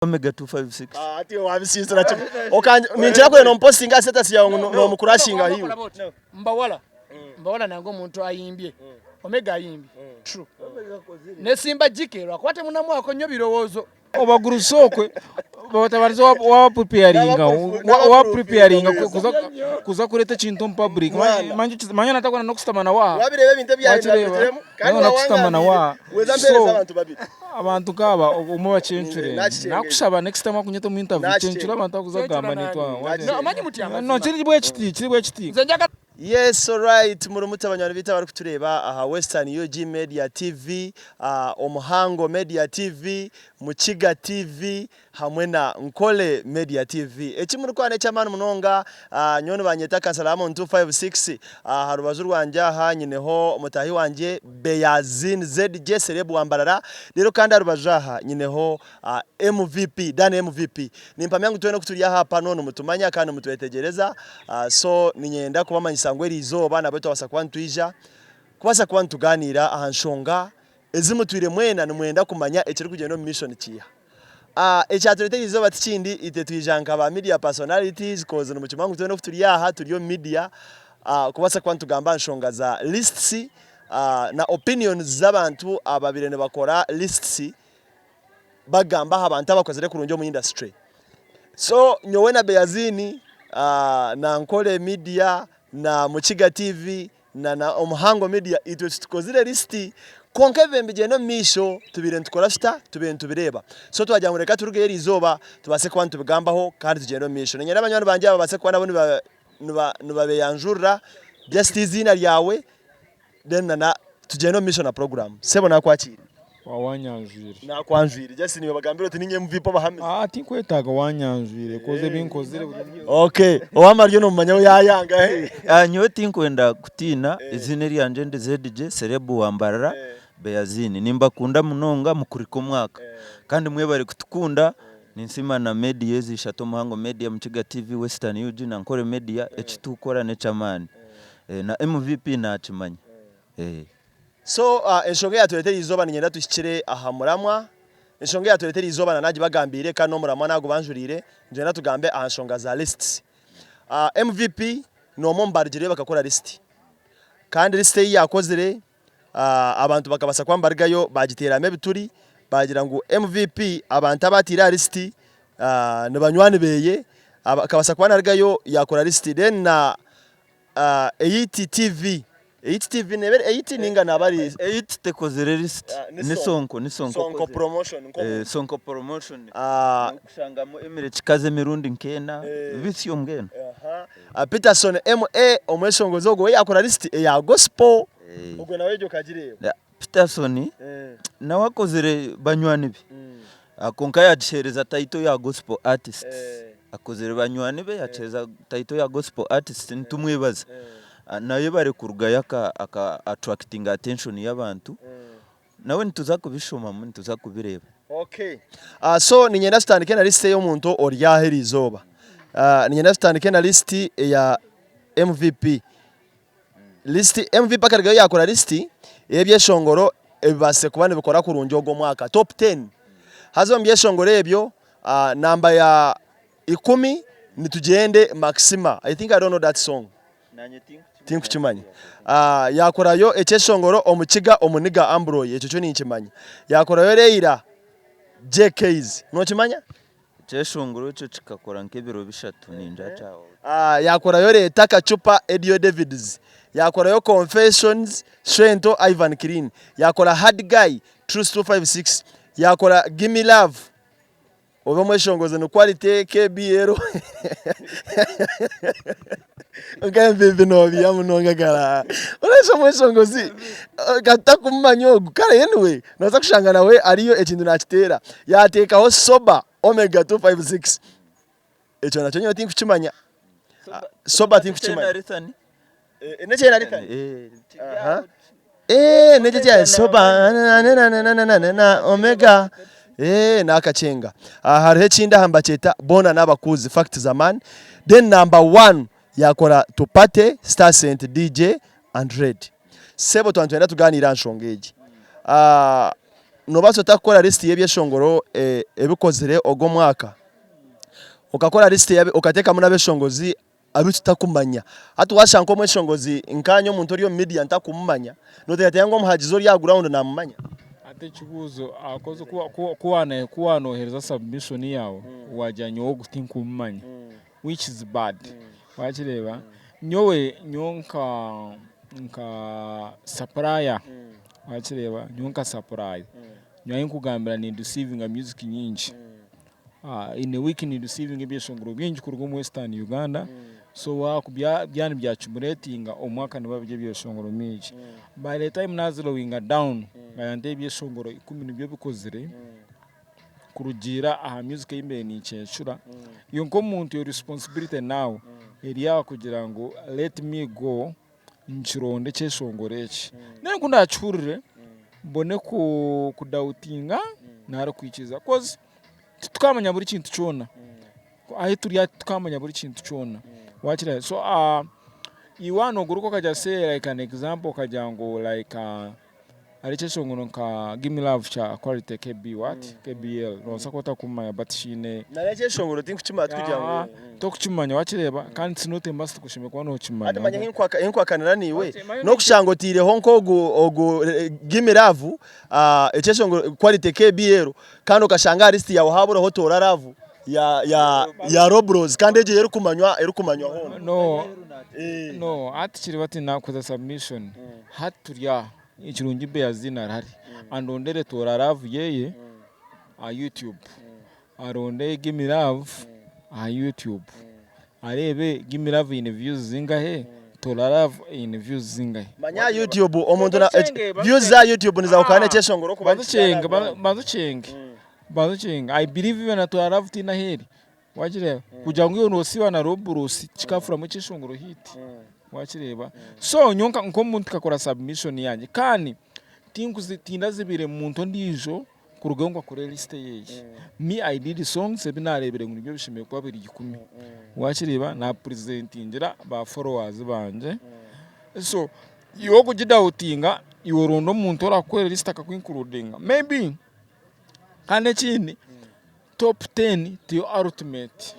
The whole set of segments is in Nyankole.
Omega 256. Ah, hati iwe wabisiisira kimwe. Okanje ninkira kureba nomupostinga aha status yawe ngu no- nomukurashinga hiwe. Mbawala mbawala nange omuntu ayimbye Omega ayimbye true nesimba GK lwakuba temunamwako nnyo birowoozo. Obagurusi okwe batabarize wa preparinga wa preparinga kuza kureta ekintu omu public manya natakwana nokusitama nawe aha Wabireba ebintu ebi wakireba yabiretiremu kandi nawe nakusitama nawe aha weza mpereza so abantu babiri. Abantu nk'aba obumwe bacencure. Nakikyengera. Nakushaba next time wakunyeta omu interview Nakikyengera. cencura abantu abakuza kugamba Cencura nitwa. nani? No, omanyi muti amazima. No kiri bwekiti kiri bwekiti. Nze njagala Yes alright muri muta banywani baitu abarikutureeba aha Western UG Media TV, aha Omuhango Media TV, Mukiga TV hamwe na Nkole Media TV. Eki murikuba n'eky'amaani munonga, nyowe nibanyeta Kansala Amon 256, aha rubaju rwangye aha nyineho mutaahi wangye Beyazin ZJ Celeb wa Mbarara, reero kandi aha rubaju aha nyineho MVP, Dan MVP. Nimpamya ngu twena oku turi aha pano nimutumanya kandi nimutwetegyereza, so niinyenda kubamanyisa ngu eriizooba nabwe twabaasa kuba nitwija kubaasa kuba nitugaaniira aha nshonga ezi mutwire mwena nimwenda kumanya ekirikugyenda omu maisho nikiiha. Ekyatureeta eri izooba tikindi itwe twija nka ba media personalities coz nimukimanya ngu twena oku turi aha turi omu media kubaasa kuba nitugamba aha nshonga za lists na opinions z'abantu ababaire nibakora lists bagamba aha bantu abakozire kurungi omu industry. So nyowe na Beyazini na Nkore media na Mukiga TV na na Omuhango Media itwe titukozire lisiti kwonka ebibaire nibigyenda omu maisho tubaire nitukora tuta? Tubaire nitubireeba. So twagira ngu reka turugeyo eriizooba tubaase kuba nitubigambaho kandi tugyende omu maisho. Niinyenda banywani bangye aba babaase kuba nabo niba niba nibabeeyanjurira just eiziina ryawe then na na tugyende omu maisho na puroguraamu. Sebo naakwakiire. Waaba wanyanjwire. Naakwanjwire. Just niiwe bagambire oti niinye MVP obahamize. Aa tinkwetaaga wanyanjwire koz ebi nkozire buri omwe. Okay, ow'amaryo nomumanya we yaayanga. Nyowe tinkwenda kutiina, eiziina eryangye ndi ZJ Celeb wa Mbarara Beyazini. Nimbakunda munonga mukurika omwaka kandi mwebare kutukunda. Ninsiima na media ezi ishatu Omuhango Media, Mukiga TV, Western UG na Nkore Media eki tukukora n'eky'amaani. Na MVP naakimanya. So enshonga eyatureeta eriizooba niinyenda tuhikire aha muramwa. Enshonga eyatureeta eriizooba na naagibagambiire kandi n'omuramwa naagubanjuriire, niinyenda tugambe aha nshonga za lists. MVP n'omwe omu barugireyo bakakora lisiti. Kandi lisiti ei yaakozire abantu bakabaasa kuba nibarugayo baagiteeramu ebituri, baagira ngu MVP abantu abu ataire aha lisiti ni banywani beeye, akabaasa kuba naarugayo yaakora lisiti. Then na Eyiti TV, Eyiti TV neeba eri Eyiti ninga naaba ari. Eyiti tekozire lisiti, ni Sonko, ni Sonko Sonko Promotion nk'omuntu. Sonko Promotion, orikushangamu Emily Kikazi emirundi nk'ena, bitsyo mbwenu. Peterson MA omweshongozi ogwo we yaakora lisiti eya gospel, ogwo nawe egyo okagireeba? Peterson nawe akozire banywani be kwonka yagiheereza title ya gospel artist. Akozire banywani be yakiheereza title ya gospel artist nitumwebaza. Nawe yebare kurugayo aka attractinga attention y'abantu. Nawe nituza kubishomamu nituza kubireeba. Okay. So niinyenda tutandike na list ey'omuntu ori aha eriizooba. Niinyenda tutandike na list eya MVP. List, MVP akarugayo yaakora lisiti y'ebyeshongoro ebibaasire kuba nibikora kurungi ogu omwaka, top ten. Haza omu byeshongoro ebyo, namba ya ikumi nitugyende Maxima, I think I don't know that song, tinkukimanya. Yaakorayo ekyeshongoro Omukiga Omuniga Ambroy, ekyo kyo ninkimanya. Yaakorayo Leila JKs, nookimanya? Ekyeshongoro ekyo kikakora nk'ebiro bishatu ningira kyahwaho. Yaakorayo Reeta Akacupa Edio Davids, yaakorayo Confessions Shwento Ivan Clean, yaakora Hard Guy Truth 256, yaakora Gimme Love obe omweshongozi ni Quality KBL Nka MVP nobiiha munonga kara oreesha omweshongozi katakumumanya ogu kare anyway Nooza kushanga nawe ariyo ekintu naakiteera. Yaateekaho Soba Omega 256. Ekyo nakyo nyowe tinkukimanya. Soba tinkukimanya. N'ekyena Ritani? Aha. Eh, n'ekyo kya Soba na Omega. Eh, n'akakyenga. Ah, hariho ekindi aha nibakyeta Boona n'abakuuzi Fact Zaman. Then number one yakora Tupate Star Cent DJ and Red. Sebo twaba nitwenda tugaaniire aha nshonga egi. Noobaasa ota kukora lisiti y'ebyeshongoro ebikozire ogu omwaka? Okakora lisiti okateekamu n'abeshongozi abu tutakumanya. Hati waashanga nk'omweshongozi nkaanye omuntu ori omu midiya ntakumumanya, nooteekateeka ngu omuhagizi ori aha gurawundi naamumanya? Hati ekibuuzo, ahakozi ku waanoohereza submission yaawe, waagira nyowe ogu tinkumumanya, which is bad. Waakireeba? Nyowe nyowe nka nka supplier, waakireeba? Nyowe nka supplier, nyowe ahi nkugambira nindisiivinga music nyingi. In a week nindisiivinga ebyeshongoro bingi kuruga omu Western Uganda, so byaba nibyaccumulatinga omu mwaka nibiba biri ebyeshongoro bingi. By the time naazilowinga down, nkagira nti ebyeshongoro ikumi nibyo bikozire, kurugiirira aha music ei mbaire nincencura, iwe nk'omuntu your responsibility now eri aha kugira ngu let me go nkironde ekyeshongoro eki. Then ku ndaakihurire mbone kudautinga nari kwikiriza coz titukaamanya buri kintu kyona, ahu turi hati titukaamanya buri kintu kyona waakireba. So iwe waaba nooguruka okagira say like an example okagira ngu like Hariho ekyeshongoro nka Gimme Love kya Quality KB what? KBL nobaasa kuba otakumanya but kiine. Nari ekyeshongoro tinkukimanya tikugira ngu. Tokukimanya wakireeba kandi it's not a must kushemereire kuba nokimanya. Hati manya ahi nkwakanira naiwe n'okushanga otaireho nk'ogu ogu Gimme Love ekyeshongoro Quality KBL kandi okashanga aha list yaawe haburaho Toora Love ya ya ya Robros kandi egyo yo erikumanywa erikumanywa hoona. No no hati kiri bati nakuza submission hati turi aha ekirungi Beaziina arahari andondere Toora Love yeye aha YouTube aronde Gimme Love aha YouTube areebe Gimme Love eine views zingahe Toora Love eine views zingahe. Manya aha YouTube omuntu na views za YouTube nizahukana n'ekyeshongoro okuba Banza okyenge banza okyenge banza okyenge I believe even na Toora Love tihaine ahu eri Wakireeba? Kugira ngu iwe noosiiba na Roburosi kikafuramu ekyeshongoro hit. Wakireeba? So nyowe nka- nk'omuntu nkakora submission yangye kandi tinkuzi tindazibire muntu ondiijo kurugayo ngu akore list eyeye. Me I did songs ebi naareebire ngu nibyo bishemereire kuba biri ikumi. Wakireeba? Naapresentingira ba followers bangye. So iwe okugidautinga, iwe oronda omuntu orakukorera list akaku includinga. Maybe kandi ekindi Top ten tiyo ultimate,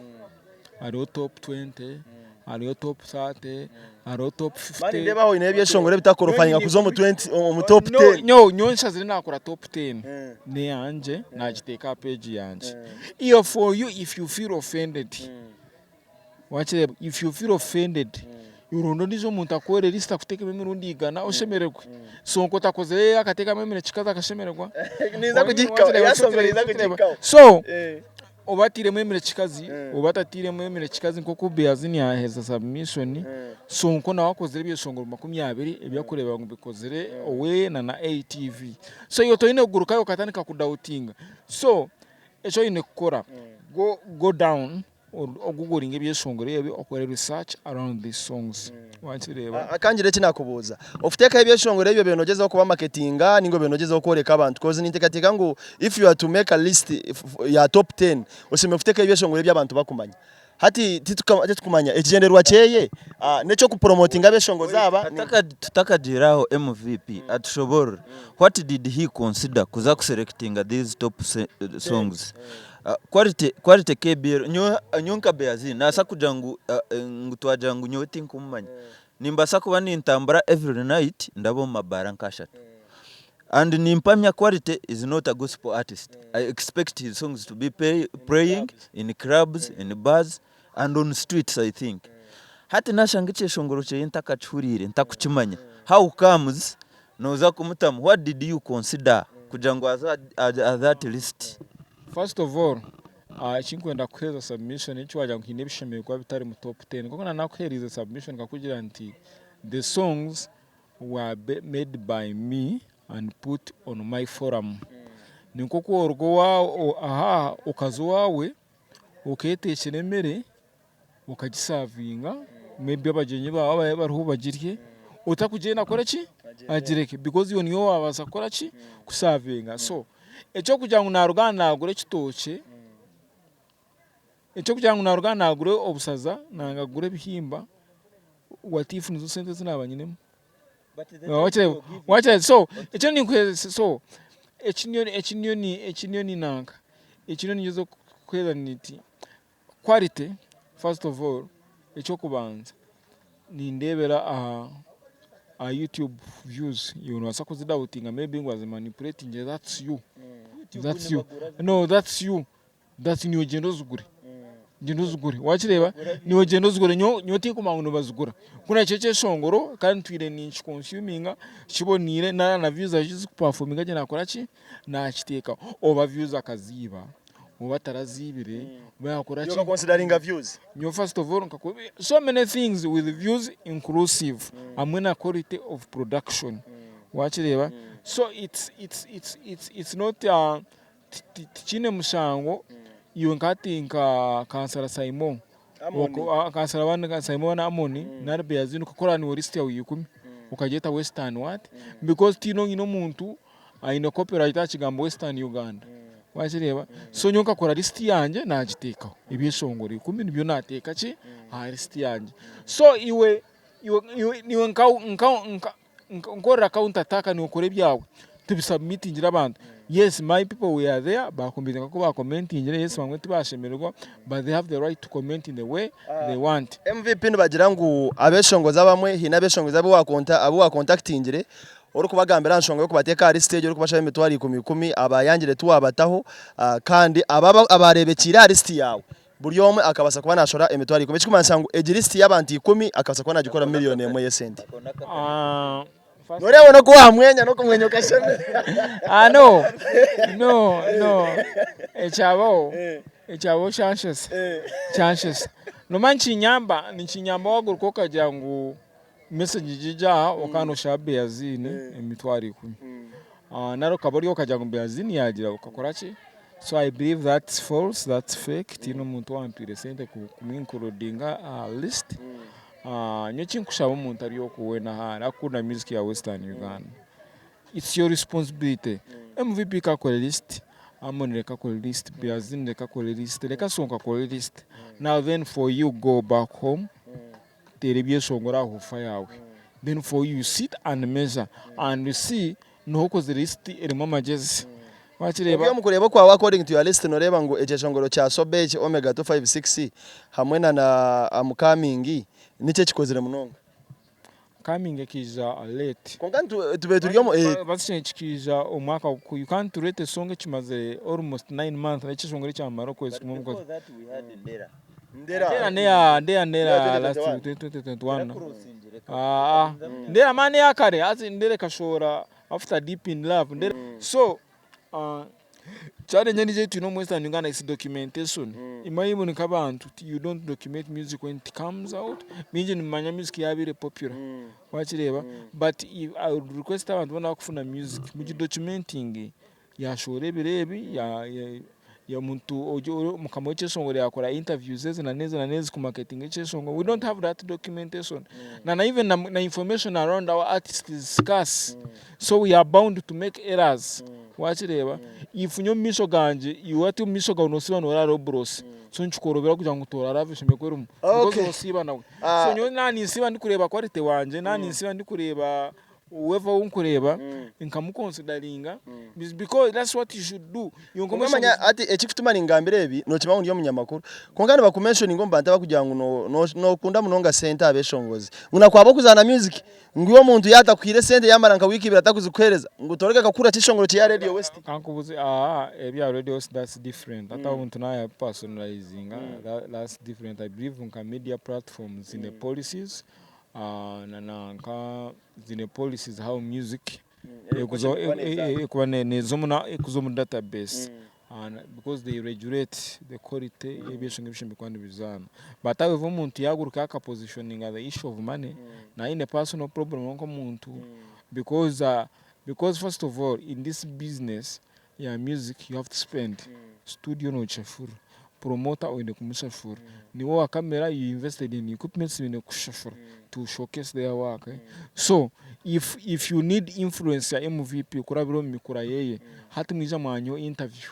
hariho top 20, hariho top 30, hariho top 50. Mani 50. nindeeba aho oine ebyeshongoro ebitakorofayinga kuza omu 20 omu top 10. Nyowe nyowe nshazire nakora top 10 n'eyangye nagiteeka aha page yangye. Iyo for you if you feel offended, wakireeba if you feel offended oronde ondiijo omuntu akukorere list akuteekemu emirundi igana oshemererwe. So nk'otakozire akateekamu eminekye kikaza akashemererwa. Ninza kugihikaho, eya songa ninza kugihikaho. So oba atairemu eminekye kikazi oba atatairemu eminekye kikazi nk'oku Beazin yaaheza submission, Sonko nawe akozire ebyeshongoro 20 ebi arikureeba ngu bikozire owe na na ATV. So iwe toine kugurukayo okatandika kudautinga. So eki oine kukora, go go down oguguringe ebyeshongoro ebyo okore research around these songs wakireeba. Ka ngire eki nakubuuza. Okuteekaho ebyeshongoro ebyo obaire nogyezaho kuba marketinga ninga obaire nogyezaho kworeka abantu coz ninteekateeka ngu if you are to make a list ya top ten oshemereire kuteekaho ebyeshongoro ebi abantu bakumanya. Hati titukumanya ekigyendererwa kyeye n'ekyoku promotinga abeshongozi aba. Tutakagiire aho MVP atushoboorore what did he consider kuza ku selectinga these top songs? Quality quality KBL nyowe nyowe nka Beazi naasa kugira ngu ngu twagira ngu nyowe tinkumumanya nimbaasa kuba nintambura every night ndaba omu mabaara nk'ashatu and nimpamya Quality is not a gospel artist I expect his songs to be pay playing in clubs in bars and on streets I think hati nashanga ekyeshongoro kyeye ntakakihuriire ntakukimanya how comes Noza kumutamu what did you consider kugira ngu aze aha that list? First of all ekinkwenda kukuheereza submission eki wagira ngu haine ebishemereire kuba bitari mu top ten nkoku nanakuheerize submission nkakugira nti the songs were made by me and put on my forum ninkoku oruga owawe aha okaza owawe oketekyera emere okagisavinga maybe abagyenyi baawe abaaba bariho bagirye otakugyenda kukora ki agireke because iwe niiwe waabaasa kukora ki kusavinga so eky'okugira ngu naaruga aha naagura ekitookye eky'okugira ngu naaruga aha naagura obusaza nanga ngure ebihimba what if nizo sente ezi naaba nyinemu. Wakireba? So ekyo ninkuheereza so. Eki niyo eki niyo eki niyo ninanka eki niyo ningyezaho kukuhwera nti quality first of all eky'okubanza nindeebera aha aha YouTube views iwe nobaasa kuzidawutinga maybe ngu bazimanipulatingire that's you that's you no that's you that's niiwe gyenda ozigure gyenda ozigure wakireeba niiwe gyenda ozigure nyowe nyowe tinkumanya ngu nibazigura ku nakyo ekyeshongoro kandi ntwire ninkikonsuminga kiboniire na na views ahu zikupafominga gye nakora ki nakiteekaho oba views akaziiba oba taraziibire oba yakora ki Iwe okakonsidaringa views. Nyowe first of all nkaku so many things with views inclusive hamwe na quality of production wakireeba so it's it's it's it's it's not uh, Tikiine mushango iwe nka hati nka kansara Saimo, kansara Saimo na Amoni nari Beazini okakora niiwe lisiti yaawe ya ikumi okagyeta Western what? Because tihaine onyine omuntu aine copyright aha kigambo Western Uganda wakireeba? So nyowe nkakora lisiti yangye nagiteekaho ebyeshongoro ikumi nibyo naateeka ki aha lisiti yangye. So iwe iwe nka nka Nkorera counter attack nokora ebyawe tubisubmitingire abantu yes my people were there bakomentinga nkoku bakomentingire yes bamwe tibashemererwa but they have the right to comment in the way they want. MVP nibagira ngu abeshongozi abamwe haine abeshongozi abu wakonta abu wakontakitingire orikubagambira aha nshonga y'okubateeka ahari stage orikubashaba emitwaro ikumi ikumi abayangire tiwabataho kandi abo abarebekiire aha lisiti yaawe Buri omwe akabaasa kuba naashora emitwaro ikumi, ekirikumanyisa ngu egi lisiti y'abantu ikumi akabaasa kuba naagikoramu miliyooni emwe y'esente. Nooreeba n'oku waamwenya n'okumwenya okashemera. Ah, no no no ekyabaho ekyabaho kyanshesa kyanshesa nomanya nikinyamba nikinyamba waguruka okagira ngu message gigi aha okaba noshaba Beaziini emitwaro ikumi nari okaba ori okagira ngu Beaziini yagira okakora ki So I believe that's false, that's fake, tihaine omuntu owampaire sente kumu includinga aha list. Nyowe ekinkushaba omuntu ari okwo weena ahu ari arikukunda music ya western Uganda, it's your responsibility. MVP ka akore list, Amon reka akore list, Beazin reka akore list, reka Sonko akore list. Now then for you go back home, teera ebyeshongoro aha huufa yaawe. Then for you sit and measure and see Noha okozire lisiti erimu amagyezi? Wakireeba? Omu kureeba okwawe according to your list noreeba ngu ekyeshongoro kya Soba eki Omega 256 hamwe na na am coming niki ekikozire munonga? Coming ekaija late. Kwonka tubaire turi omu eh. Basi kino kikaija omwaka you can't rate a song ekimazire almost 9 months ekyeshongoro ekyamara okwezi kumwe But before that we had Ndera. Ndera. Ndera neya Ndera Ndera last 2021. Ah, Ndera mani eyakare haza Ndera ekashohora after deep in love. Ndera so uh, challenge endijo ei twine omu Western Uganda is documentation. Imwe imwe nk'abantu you don't document music when it comes out. Bingi nimumanya music yabaire popular. Wakireeba? But if, I would request abantu boona abakufuna music mugidocumentinge. Yashohora ebiro ebi, omuntu mukama w'ekyeshongoro yakora interviews ezi na n'ezi na n'ezi ku marketinga ekyeshongoro, we don't have that documentation na na even na information around our artist is scarce so we are bound to make errors wakireeba? If nyowe omu maisho gangye iwe hati omu maisho gaawe nosiiba noraara oburosi so nikikworobera kugira ngu torara eshemereire kuba erimu because nosiiba nawe so nyowe naaba ninsiiba ndikureeba quality wangye, naaba ninsiiba ndikureeba Whoever ou nkureeba nkamu consideringa because that's what you should do. Iwe Kwonka manya hati ekikutuma ningambira ebi nokimanya ngu ndi omunyamakuru kwonka nibakumentioninga omu bantu abakugira ngu nokunda munonga sente aha beshongozi ngu nakwaba okuzaana music ngu iwe omuntu yatakuhaire sente yamara nka wiiki ibiri atakuzikuhereza ngu toreka kakura kyeshongoro kye aha Radio West. Kankubuze aha ebya Radio West that's different hati aho omuntu naya personalizinga that's different I believe nka media platforms zine policies Na nanka zine policies how music ekuba neza omu database because they regulate the quality y'ebyeshongo ebishemereire kuba nibizaana. But however omuntu yaguruka aka positioninga the issue of money naaba aine personal problem nk'omuntu because because first of all in this business ya music you have to spend, studio nogishashura, promoter oine kumushashura, niiwe owa camera you invested in equipments baine kukushashura to showcase their work so if if you need influence ya MVP kurabira omu mikura yeye hati mwija mwanyihaho interview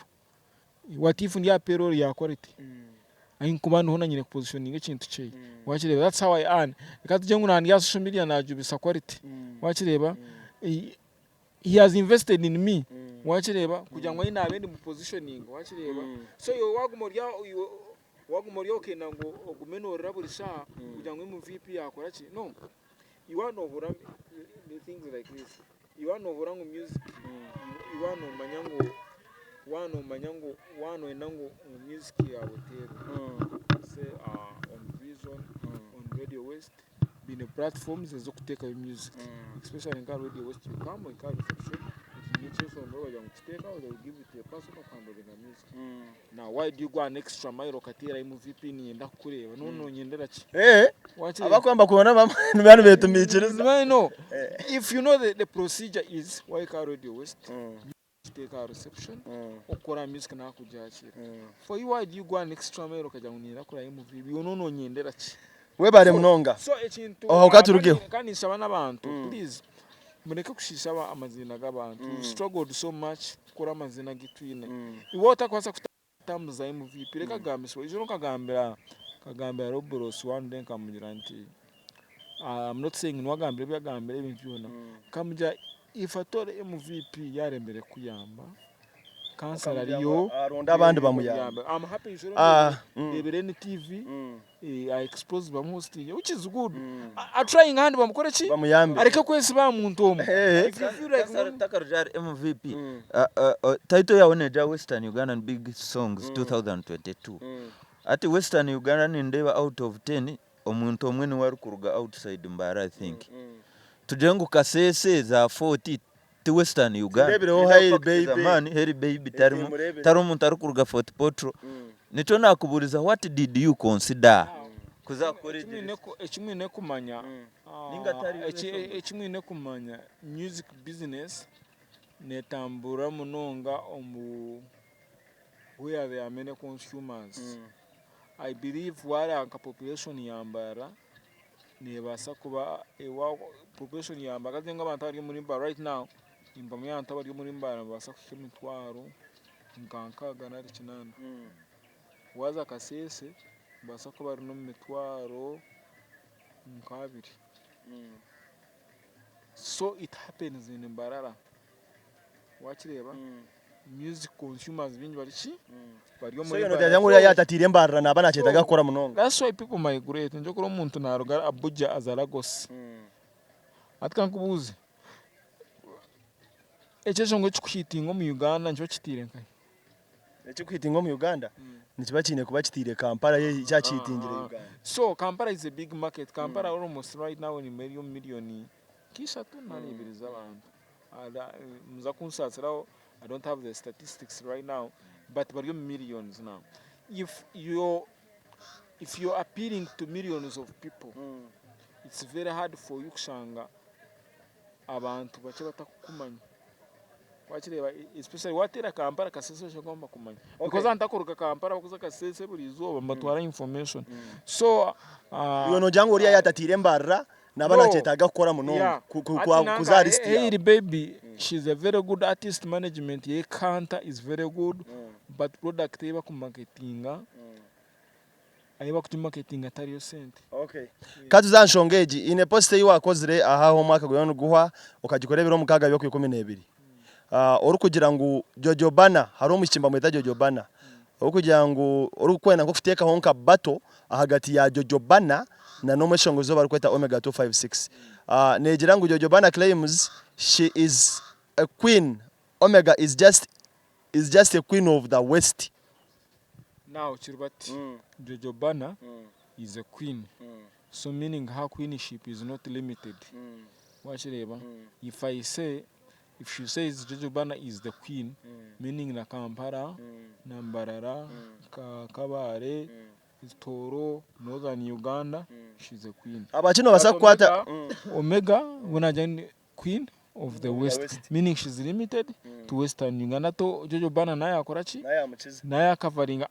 what if ndi aha payroll ya quality ahinkuba niho nanyine ku positioninga ekintu kyeye wakireeba that's how I earn reka tugire ngu nandi aha social media najubisa quality wakireeba. He has invested in me. Wakireeba? Kugira ngu ahi naabe ndi mu positioning, wakireeba? So iwe waaguma ori aho, iwe waaguma ori aho okenda ngu ogume noorira buri shaaha kugira ngu MVP yaakora ki? No. Iwe waaba noohurira things like this, iwe waaba noohurira ngu music, iwe waaba noomanya ngu, waaba noomanya ngu, waaba nooyenda ngu music yaawe eteerwe, say on Vision, on Radio West, Baine platforms ez'okuteekayo music especially nka Radio West you come oika aha reception oti nyine ekyeshongoro bagira ngu kiteeke aho they will give it to a person okuhandoringa music. Now why do you go an extra mile okateera MVP niinyenda kukureeba no nonyendera ki? Eh, Wakireeba? abakwamba kubona bamwe niba nibetumiikiriza. No, no. If you know the procedure is waika aha Radio West Kiteeka aha reception okukora aha music nakugyakira. For you why do you go an extra mile okagira ngu niinyenda kureba MV iwe noona nonyendera ki? Webare munonga. So ekintu Oho katurugeho. kandi nshaba n'abantu please mureke kushiisha amaziina g'abantu. We've struggled so much kukora amaziina agu twine. Iwe otakubaasa kutambuza MVP reka agambisibwe. Eijoro nkagambira nkagambira Robros one day nkamugira nti I'm not saying niwe agambire ebi agambire ebintu byona. Nkamugira if at all MVP yaremire kukuyamba kansara ariyo Aronde abandi bamuyambe. I'm happy eijoro Ah, ndebire NTV eh, expose bamuhostinge which is good. A trying handi bamukore ki? Bamuyambe. Areke kwesiba aha muntu omwe. Eh. If you feel like Takarugye ahari MVP. Title yaawe neegira Western Ugandan Big Songs 2022. Hati Western Uganda nindeeba out of ten omuntu omwe niwe arikuruga outside Mbale I think. Tugire ngu Kasese za Fort ti Western Uganda. Tindeebireho Nindeeba Hailey facts Baby. z'amaani, Hailey Baby tarimu, Timureebire. tariho omuntu arikuruga Fort Portal. Nikyo naakubuuriza what did you consider kuza kukora egi list? Eki mwine kumanya, Ninga tariyo eshonga. eki mwine kumanya music business netamburira munonga omu where there are many consumers. I believe wareeba nka population ya Mbarara nebaasa kuba ewa population ya Mbarara nka abantu abari omuri Mbarara right now nimpamya abantu abari omuri Mbarara nibabaasa kuhika emitwaro nka nkaaga nari kinaana. Waaza Kasese nibabaasa kuba bari n'omu mitwaro nk'abiri. So it happens in Mbarara. Wakireeba? Music consumers baingi bari ki? Bari So omuri yoona Mbarara. ogira ngu oriya yaatatiire Mbarara naaba nakyetaaga kukora munonga. That's why people migrate. Nikyo orikureeba omuntu naaruga Abuja aza Lagos. Hati ka nkubuuze, ekyeshongoro ekirikuhiitinga omu Uganda nikiba kitiire nkahi? Ekirikuhiitinga omu Uganda nikiba kiine kuba kitiire Kampala kyaba kihiitingire Uganda. So Kampala is a big market. Kampala almost right now eri omu million nk'ishatu nari ibiri z'abantu. Muza kunsaasiraho I don't have the statistics right now but bari omu millions now. If you're, if you're appealing to millions of people, it's very hard for you kushanga abantu bakye batakukumanya. Wakireeba especially wateera Kampala Kasese oshange bakumanya. Because abantu abakuruga Kampala bakuza Kasese buri izooba nibatwara information. So Iwe noogira ngu oriya yaatatiire Mbarara Naaba No. nakyetaaga kukora munonga Yeah. ku- ku- Ati kwa- nanka kuza aha list Hailey yaawe. Baby, she's a very good artist, management ye Kanta is very good, but product ei bakumarketinga, ahi bakugimarketinga tariyo sente. Okay. Ka tuze aha nshonga egi, haine post ei waakozire aha ahu omwaka guriyo niguhwa okagikora ebiro mukaaga by'okwikumineebiri. Ah, orikugira ngu Jojo Bana, hariho omwishiki nibamweta Jojo Bana, orikugira ngu orikwenda nk'okuteekaho nka battle ahagati ya Jojo Bana na n'omweshongozi ou barikweta Omega 256. Ah, neegira ngu Jojo Bana claims she is a queen, Omega is just is just a queen of the west. Now kiri bati, Jojo Bana is a queen, so meaning her queenship is not limited. Wakireeba? If I say If she says Jojo Bana is the queen meaning na Kampala na Mbarara ka Kabale Tooro Northern Uganda she's a queen. Habwaki nobaasa But kukwata Omega we nagira ngu ni queen of the west meaning she's limited to western Uganda to Jojo Bana nawe yakora ki? Nawe yakavaringa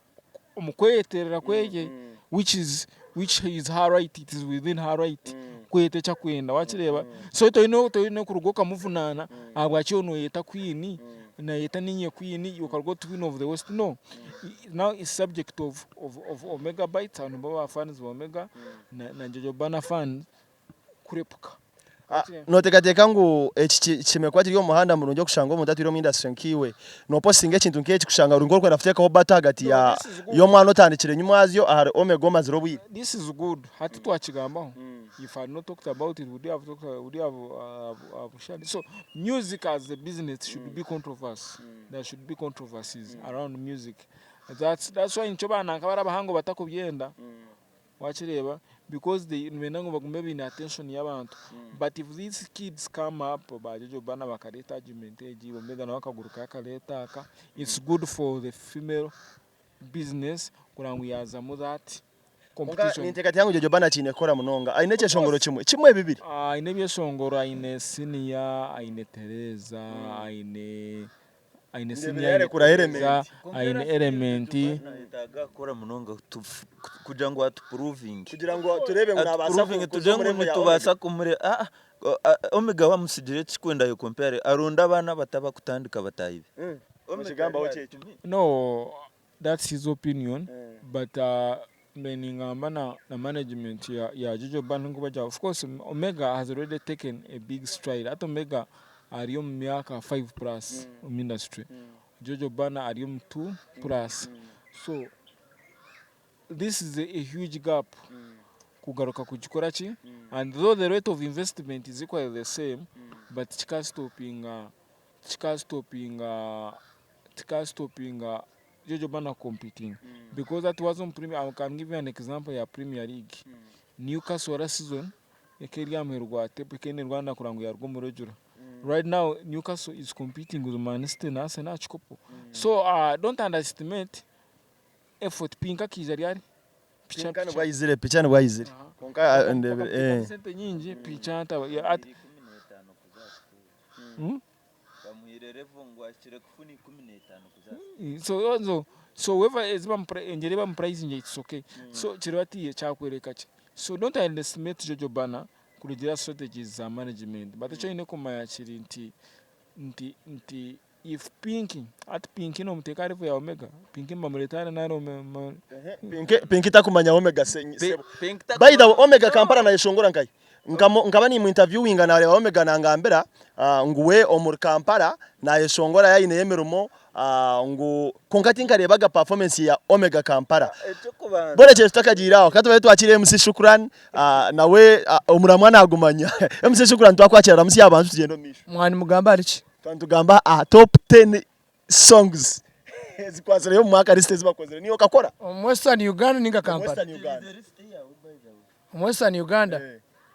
omu kweyeterera kweye which is which is her right it is within her right kweyeta eki akwenda wakireeba so toine toine kuruga okamuvunaana ahabwaki iwe noyeta queen nayeta ninye queen iwe okaruga oti queen of the west no now is subject of of of omega bites abo nibo ba fans ba omega na na jojo bana fans kurepuka. Noteekateeka ngu eki kishemereire kuba kiri omu muhanda murungi okushanga omuntu atwire omu industry nkaiwe nopostinga ekintu nk'eki kushanga ori nk'orikwenda kuteekaho battle ahagati y'omwana otandikire enyimwazyo ahari Omega omazire obwire? This is good hati twakigambaho if I had not talked about it would you have talked would you have have shared so music as a business should be controversy there should be controversies around music that's that's why nikyo ba nanka bari abahango batakubyenda Wakireeba because they nibenda ngu bagume baine attention y'abantu but if these kids come up ba Jojo Bana bakareeta argument egi Omega nawe akagurukayo akareeta aka it's good for the female business kureba ngu yaazamu that Kwonka competition. ninteekateeka ngu Jojo Bana akiine kukora munonga. Aine ekyeshongoro kimwe, kimwe bibiri. Aine ebyeshongoro aine Senior, aine Tereza, aine Aine siniya, aine Tereza, aine Element. Nayetaaga kukora munonga kugira ngu atupuruvinge. Kugira ngu tureebe ngu nabaasa kuza omu level ya Omega. Kumure Omega bamusigire ki kwenda aye compare aronde abaana abato abakutandika bataahi be. Okigambaho ki ekyo? No that's his opinion but mbe ningamba na management ya Jojo Band nkoku of course Omega has already taken a big stride hati Omega ari omu myaka five plus omu industry Jojo Bana ari omu two plus so this is a huge gap kugaruka kugikora ki and though the rate of investment is equally the same but kikasitopinga kikasitopinga kikasitopinga Jojo Bana competing because hati waza omu premier I can give you an example ya premier league Newcastle last season ekaba eri aha muheru gwa table ekaba nerwana kureba ngu yaruga omu regular right now Newcastle is competing with Man City na Arsenal aha kikopo so don't underestimate effort Pink akaija ryari? Picha Pinka nibwo aizire picha nibwo aizire kwonka ndebire sente nyingi picha ntaba Bamuhaire level ngu ahikire kufuna 15 kuza aha. So so so whoever ezi bamu engyeri ei bamupurayizinga it's okay. So kiri bati kyakworeka ki? So don't underestimate Jojo Banner kurugiirira aha strategies za management but eki oine kumanya kiri nti nti nti if Pinky hati Pinky nomuteeka aha level ya Omega? Pinky nibamureeta hare nari Pinky Pinky takumanya Omega sebo. By the way Omega Kampala nayeshongora nkahi? Nkaba nimu interviewinga nareeba Omega nangambira ngu we omuri Kampala nayeshongora yayineyo emirimo ngu kwonka tinkareebaga performance ya Omega Kampala. Borekye tutakagiire aho katubaire twakire MC Shukran nawe omuramwa nagumanya. MC Shukran twakwakira ramutsya abantu tugyende omu maisho. Mwaba nimugamba ahari ki? Twaba nitugamba aha top 10 songs ezikwatsireyo omu mwaka list ezi bakozire niiwe okakora? Omu Western Uganda ninga Omu Kampala? Western Uganda. Omu Western Uganda?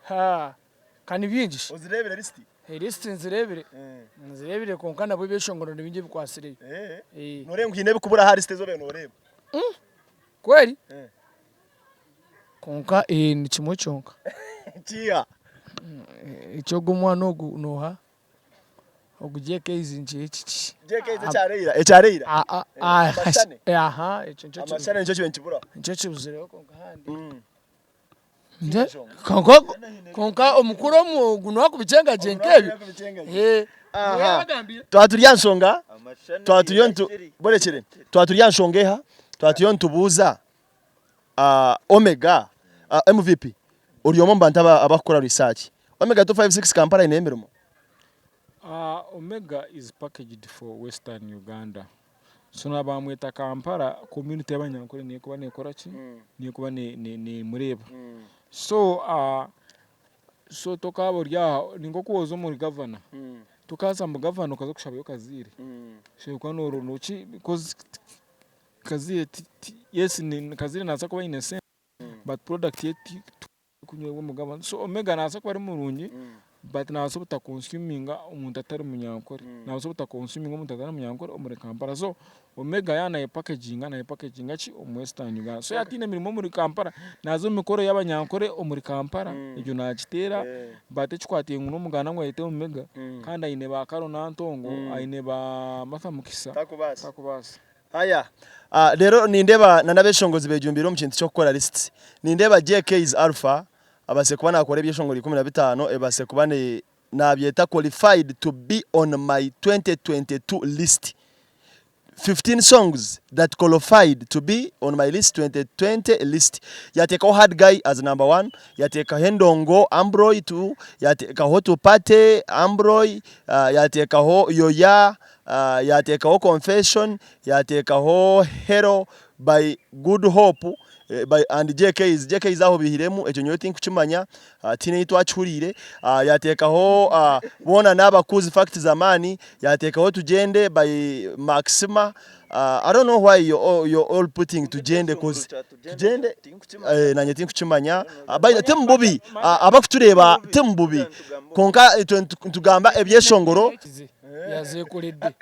Haa, ka ni bingi shi. Ozireebire list? List nzireebire, nzireebire kwonka nabwo ebyeshongoro ni bingi ebikwatsireyo. Nooreeba ngu haine ebikubura aha list ezi obaire nooreeba? Kweri? Kwonka ni kimwe kyonka. Kiiha? Eky'ogu omwana ogu nooha? Ogu JK's nki eki. JK's ekyareira ekyareira. Amashane. Aha ekyo nikyo Amashane nikyo kibe nikiburaho. Nikyo kibuzireho kwonka ahandi. Kwonka kwonka omukuru ogu niwe akubikyengagye nk'ebyo. Aha. Twaba turi aha nshonga twaba turiyo nitu borekire twaba turi aha nshonga eha twaba turiyo nitubuuza Omega MVP ori omwe omu bantu abakukora research. Omega 256 Kampala aine emirimo? Omega is packaged for western Uganda so naaba bamweta Kampala community y'abanyankore niyo ekuba nekora ki? Niyo ekuba nemureeba so so tokaaba ori aha ni nk'oku woza omuri gavana tokaza omu gavana okaza kushabayo kaziire oshemereire kuba noki because Kaziire ti ti yes ni Kaziire nabaasa kuba aine sente but product ye ti tikunywebwa omu gavana so Omega nabaasa kuba ari murungi but nabaasa obuta consuminga omuntu atari munyankore nabaasa obuta consuminga omuntu atari munyankore omuri Kampala so Omega yaaba naye packaginga naye packaginga ki omu western Uganda so yaaba ataine mirimo omuri Kampala naaza omu mikoro y'abanyankore omuri Kampala egyo naagiteera but ekikwataine ngu n'omuganda ngu ayete Omega kandi aine ba Carol Nantongo aine ba Martha Mukisa Takubaasa. Haya, reero nindeeba na n'abeshongozi bejumbiire omu kintu ky'okukora lists. Nindeeba JK's Alpha abaasize kuba naakora ebyeshongoro 15 ebaasize kuba naabyeta qualified to be on my 2022 list. 15 songs that qualified to be on my list 2020 list yateekaho Hard Guy as number one, yateekaho Endongo Ambroy two, yateekaho Tupate Ambroy, yateekaho Yoya, yateekaho Confession, yateekaho Hello by Good Hope by and JKs. JKs aho baihiremu ekyo nyowe tinkukimanya tihaine ei twakihuriire. Yateekaho Boona N'abakuzi Fact Zamani, yateekaho Tugyende by Maxima. I don't know why you're all putting Tugyende coz Tugyende nanye tinkukimanya. By the way timububi abakutureeba timububi kwonka itwe nitugamba ebyeshongoro. Yazekoredde.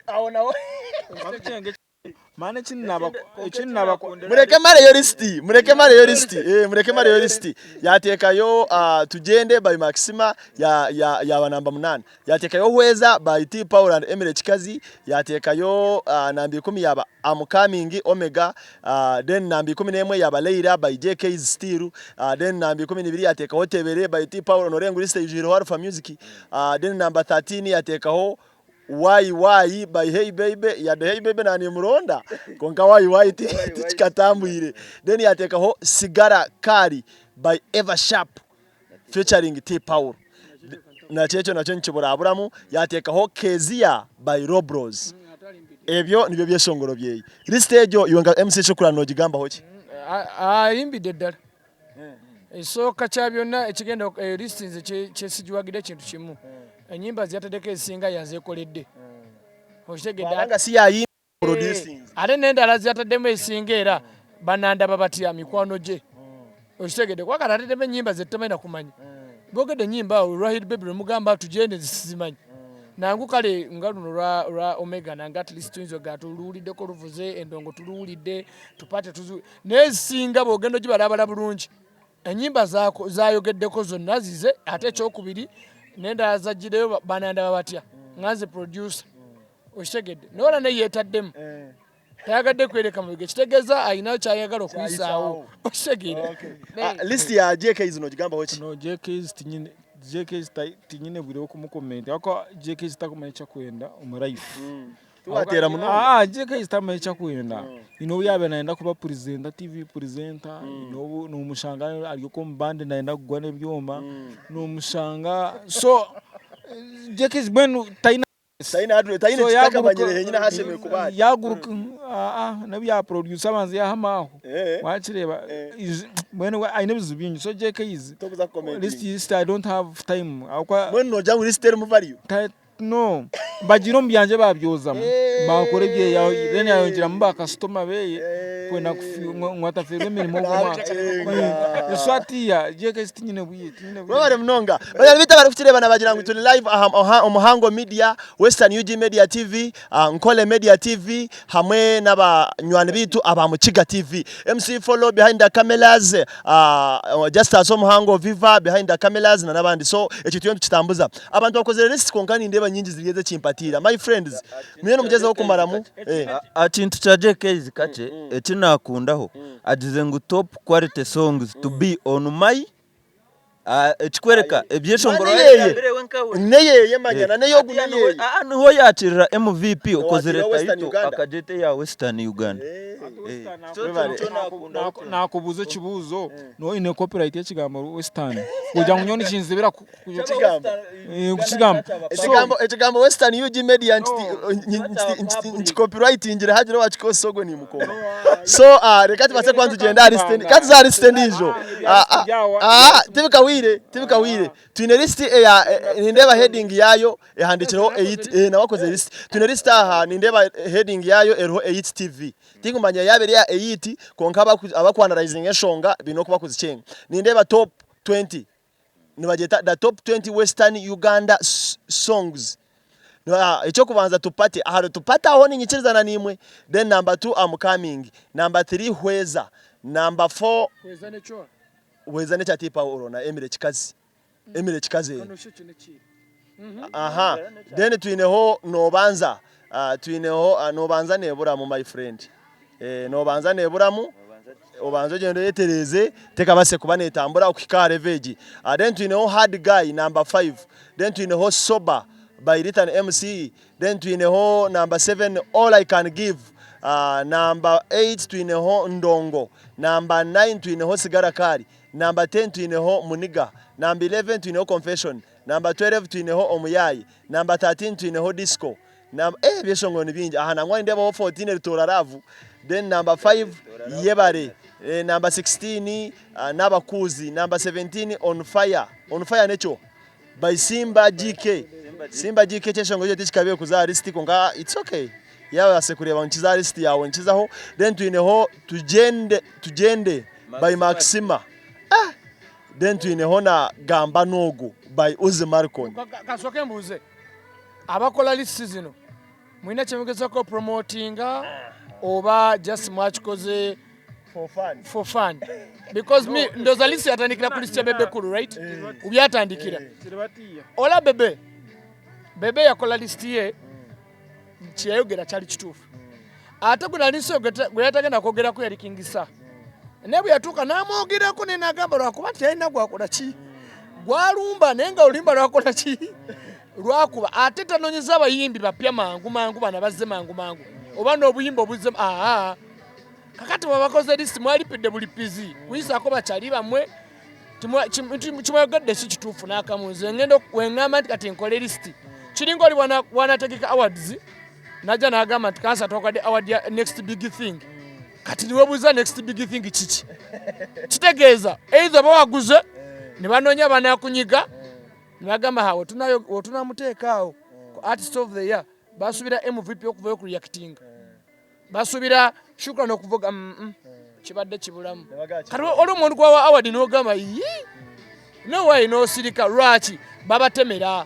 Mureke mareyo lisiti, mureke mareyo lisiti, eh, mureke mareyo lisiti. Yateekayo ah, Tugyende by Maxima ya, ya, yaba namba munaana. Yateekayo Hweza by T Paul and Emily Kikazi. Yateekayo ah, namba ikumi yaba I'm Coming Omega. Ah, then namba ikumi n'emwe yaba Leila by JK's Still. Ah, then namba ikumi n'ibiri yateekaho Tebere by T Paul. Noreeba ngu lisiti eijwireho Alpha Music. Ah, then namba 13 yateekaho Why why by hey baby yade hey baby nanimuronda konka why why tikikatambwire then yatekaho sigara kari by Eva Sharp featuring T Paul nakyo ekyo nakyo nikiburaburamu yatekaho Kezia by Robros ebyo nibyo byeshongoro byeye list egyo iwe nka MC Shukran nogigambaho ki? Ayimbidde ddala. Ekisooka kya byonna ekigenda eyo list nze kyesigiwagidde ekintu kimu enyimba zeyataddeko ezisinga yazekoledde okitegedde nga si yayimba producing ate n'endala zeyataddemu ezisinga era banandaba batya mikwano gye okitegedde kuba kati ataddemu enyimba zetutamanyi nakumanya bogedde enyimba awo Rahid Baby lwemugamba tugende sizimanyi nangu kale nga luno lwa Omega nange at least tuyinza ogaa tuluwuliddeko luvuze endongo tuluwulidde tupate tuzu naye ezisinga bwogenda ogibalabala bulungi enyimba zayogeddeko zonna zize ate ekyokubiri nendala zajjireyo banandaba batya nga nze producer okitegedde naye ola naye yetaddemu eh. tayagadde kwereka mubige kitegeeza alinayo kyayagala okuyisaawo okitegeera ah, list ya JKs nogigambaho ki no JKs tinyine JKs tinyine bwire okumukomenta ako JKs takumanya kyakwenda omu life mm. Tiwateera munonga. Ah, JK tamanya ekyakwenda. Nyine obu yaabaire nayenda kuba presenter, TV presenter, nyine obu nomushanga ari okwo omu band nayenda kugwa n'ebyoma, nomushanga so JK mbwenu tayine Tayine address, tayine so ekitakamanyire henyine ahu ashemereire kuba ari. Yaaguruka aa n'obu ya producer abanza yahama aho. Wakireeba mbwenu we ayine ebizibu bingi so JK Tokuza kukomentinga. list list I don't have time ahabw'okuba Mbwenu noogira ngu list erimu value? No, bagiire omu byangye babyozamu bakora ebye then yayongyeramu ba kasitoma beye kwenda ngu atafeerwa emirimo ogu omwaka. So hatiiya JKS tinyine bwire tinyine bwire. Webare munonga. Banywani baitu abarikutureeba nabagira ngu turi live aha Omuhango Media, Western UG Media TV, Nkole Media TV hamwe n'abanywani baitu aba Mukiga TV. MC Follow behind the cameras, Justus Omuhango Viva behind the cameras na n'abandi. So ekyo turiyo nitukitambuza. Abantu bakozire list kwonka nindeeba nyingi ziri ezekimpatiira. My friends, muriyo nimugyezaho kumaramu eh. Aha kintu kya JKs kakye eki nakundaho agize ngu top quality songs to be on my ekikwereka ebyeshongoro Manya eyeye neyeye manya na neyogu neyeye. Aha niho yakirira MVP okozire Owakira Western title Uganda. akagyeta eya Western Uganda. Nakubuuza ekibuuzo noine copyright yekigambo western kugira ngu nyowe nikinzibira Ekigambo. kukigamba. Ekigambo ekigambo Western UG Media nkicopyrightingire hagira owakikozesa ogwo nimukoma. So uh, reka tubase kuba nitugyenda aha list ka tuze aha list endiijo. Ah, ah, ah, tibikahwire tibikahwire. Twine list eya nindeeba heading yaayo ehandikireho 8 eh, nawe akoze list. Twine list aha nindeeba heading yaayo eriho 8 TV. Tinkumanya yaaba eri eya 8 kwonka abaku analyzinga enshonga baine oku bakuzikyenga. Nindeeba top 20 nibagyeta the top 20 western Uganda songs. Eky'okubanza tupate, ahari tupate aho ninyikirizana naimwe. Then number 2 am coming, number 3 hweza, number 4 Hweza n'ekyoha. Hweza n'ekya T Paul na Emily Kikazi. Emily Kikazi. Aha. Then twineho nobanza, twineho nobanza neburamu my friend. Nobanza neburamu obanze ogyende oyetereeze tekabaase kuba netambura okuhika aha level egi. Then twineho hard guy number 5, then twineho sober by Ritan MC, then twineho number 7 all I can give. Namba 8 twineho Ndongo, namba 9 twineho Sigara Kaari, namba 10 twineho Muniga, namba 11 twineho Confession, namba 12 twineho Omuyaayi, namba 13 twineho Disco, namba eh ebyeshongoro ni bingi aha nangwa nindeebaho 14 Eritoora Love, then namba 5 Yebare, eh, namba 16 ah, N'abakuuzi, namba 17 On Fire, On Fire nekyo by Simba GK. Simba GK ekyeshongoro ekyo tikikabaire kuza aha list kwonka it's okay. Yabaase kureeba ngu nikiza aha list yaawe nikizaho. Then twineho Tugyende Tugyende by Maxima. Ah! Then twineho na Gamba N'ogu by Uzi Marcon. Kansooke mbuuze abakola list zino Mulina kyemugezako promotinga oba just mwakikoze for fun, for fun. Because me ndoza list yatandikira ku list ya Bebe Cool right? Eh. Ubyatandikira. Eh. Ola Bebe. Bebe yakola list ye kyeyayogera kyali kituufu. Ate gwe nali nsogeta gwe yatagenda kwogerako yali King Saha. Naye bwe yatuuka n'amwogerako ne nagamba lwakuba nti yalina gwakola ki? Gwalumba naye nga oluyimba lwakola ki? Lwakuba ate tanonyeza abayimbi bapya mangu mangu bana bazze mangu mangu oba n'obuyimba obuzze aa kakati bwebakoze list mwalipidde bulipizi kuyisaako bakyali bammwe kimwegedde si kituufu n'akamu nze ngenda wengamba nti kati nkole list kiringa oli wanategeka awards najja n'agamba nti kansa twakwadde award ya next big thing kati niwebuuza next big thing kiki kitegeeza either bawaguze ne banoonya banakunyiga Nibagamba ha wetunamuteeka awo ku artist of the year basubira MVP okuvayo ku reacting basubira shukran okuvuga mm -mm. kibadde kibulamu kati oli omuntu gwawa award nogamba yi no way nosirika lwaki babatemera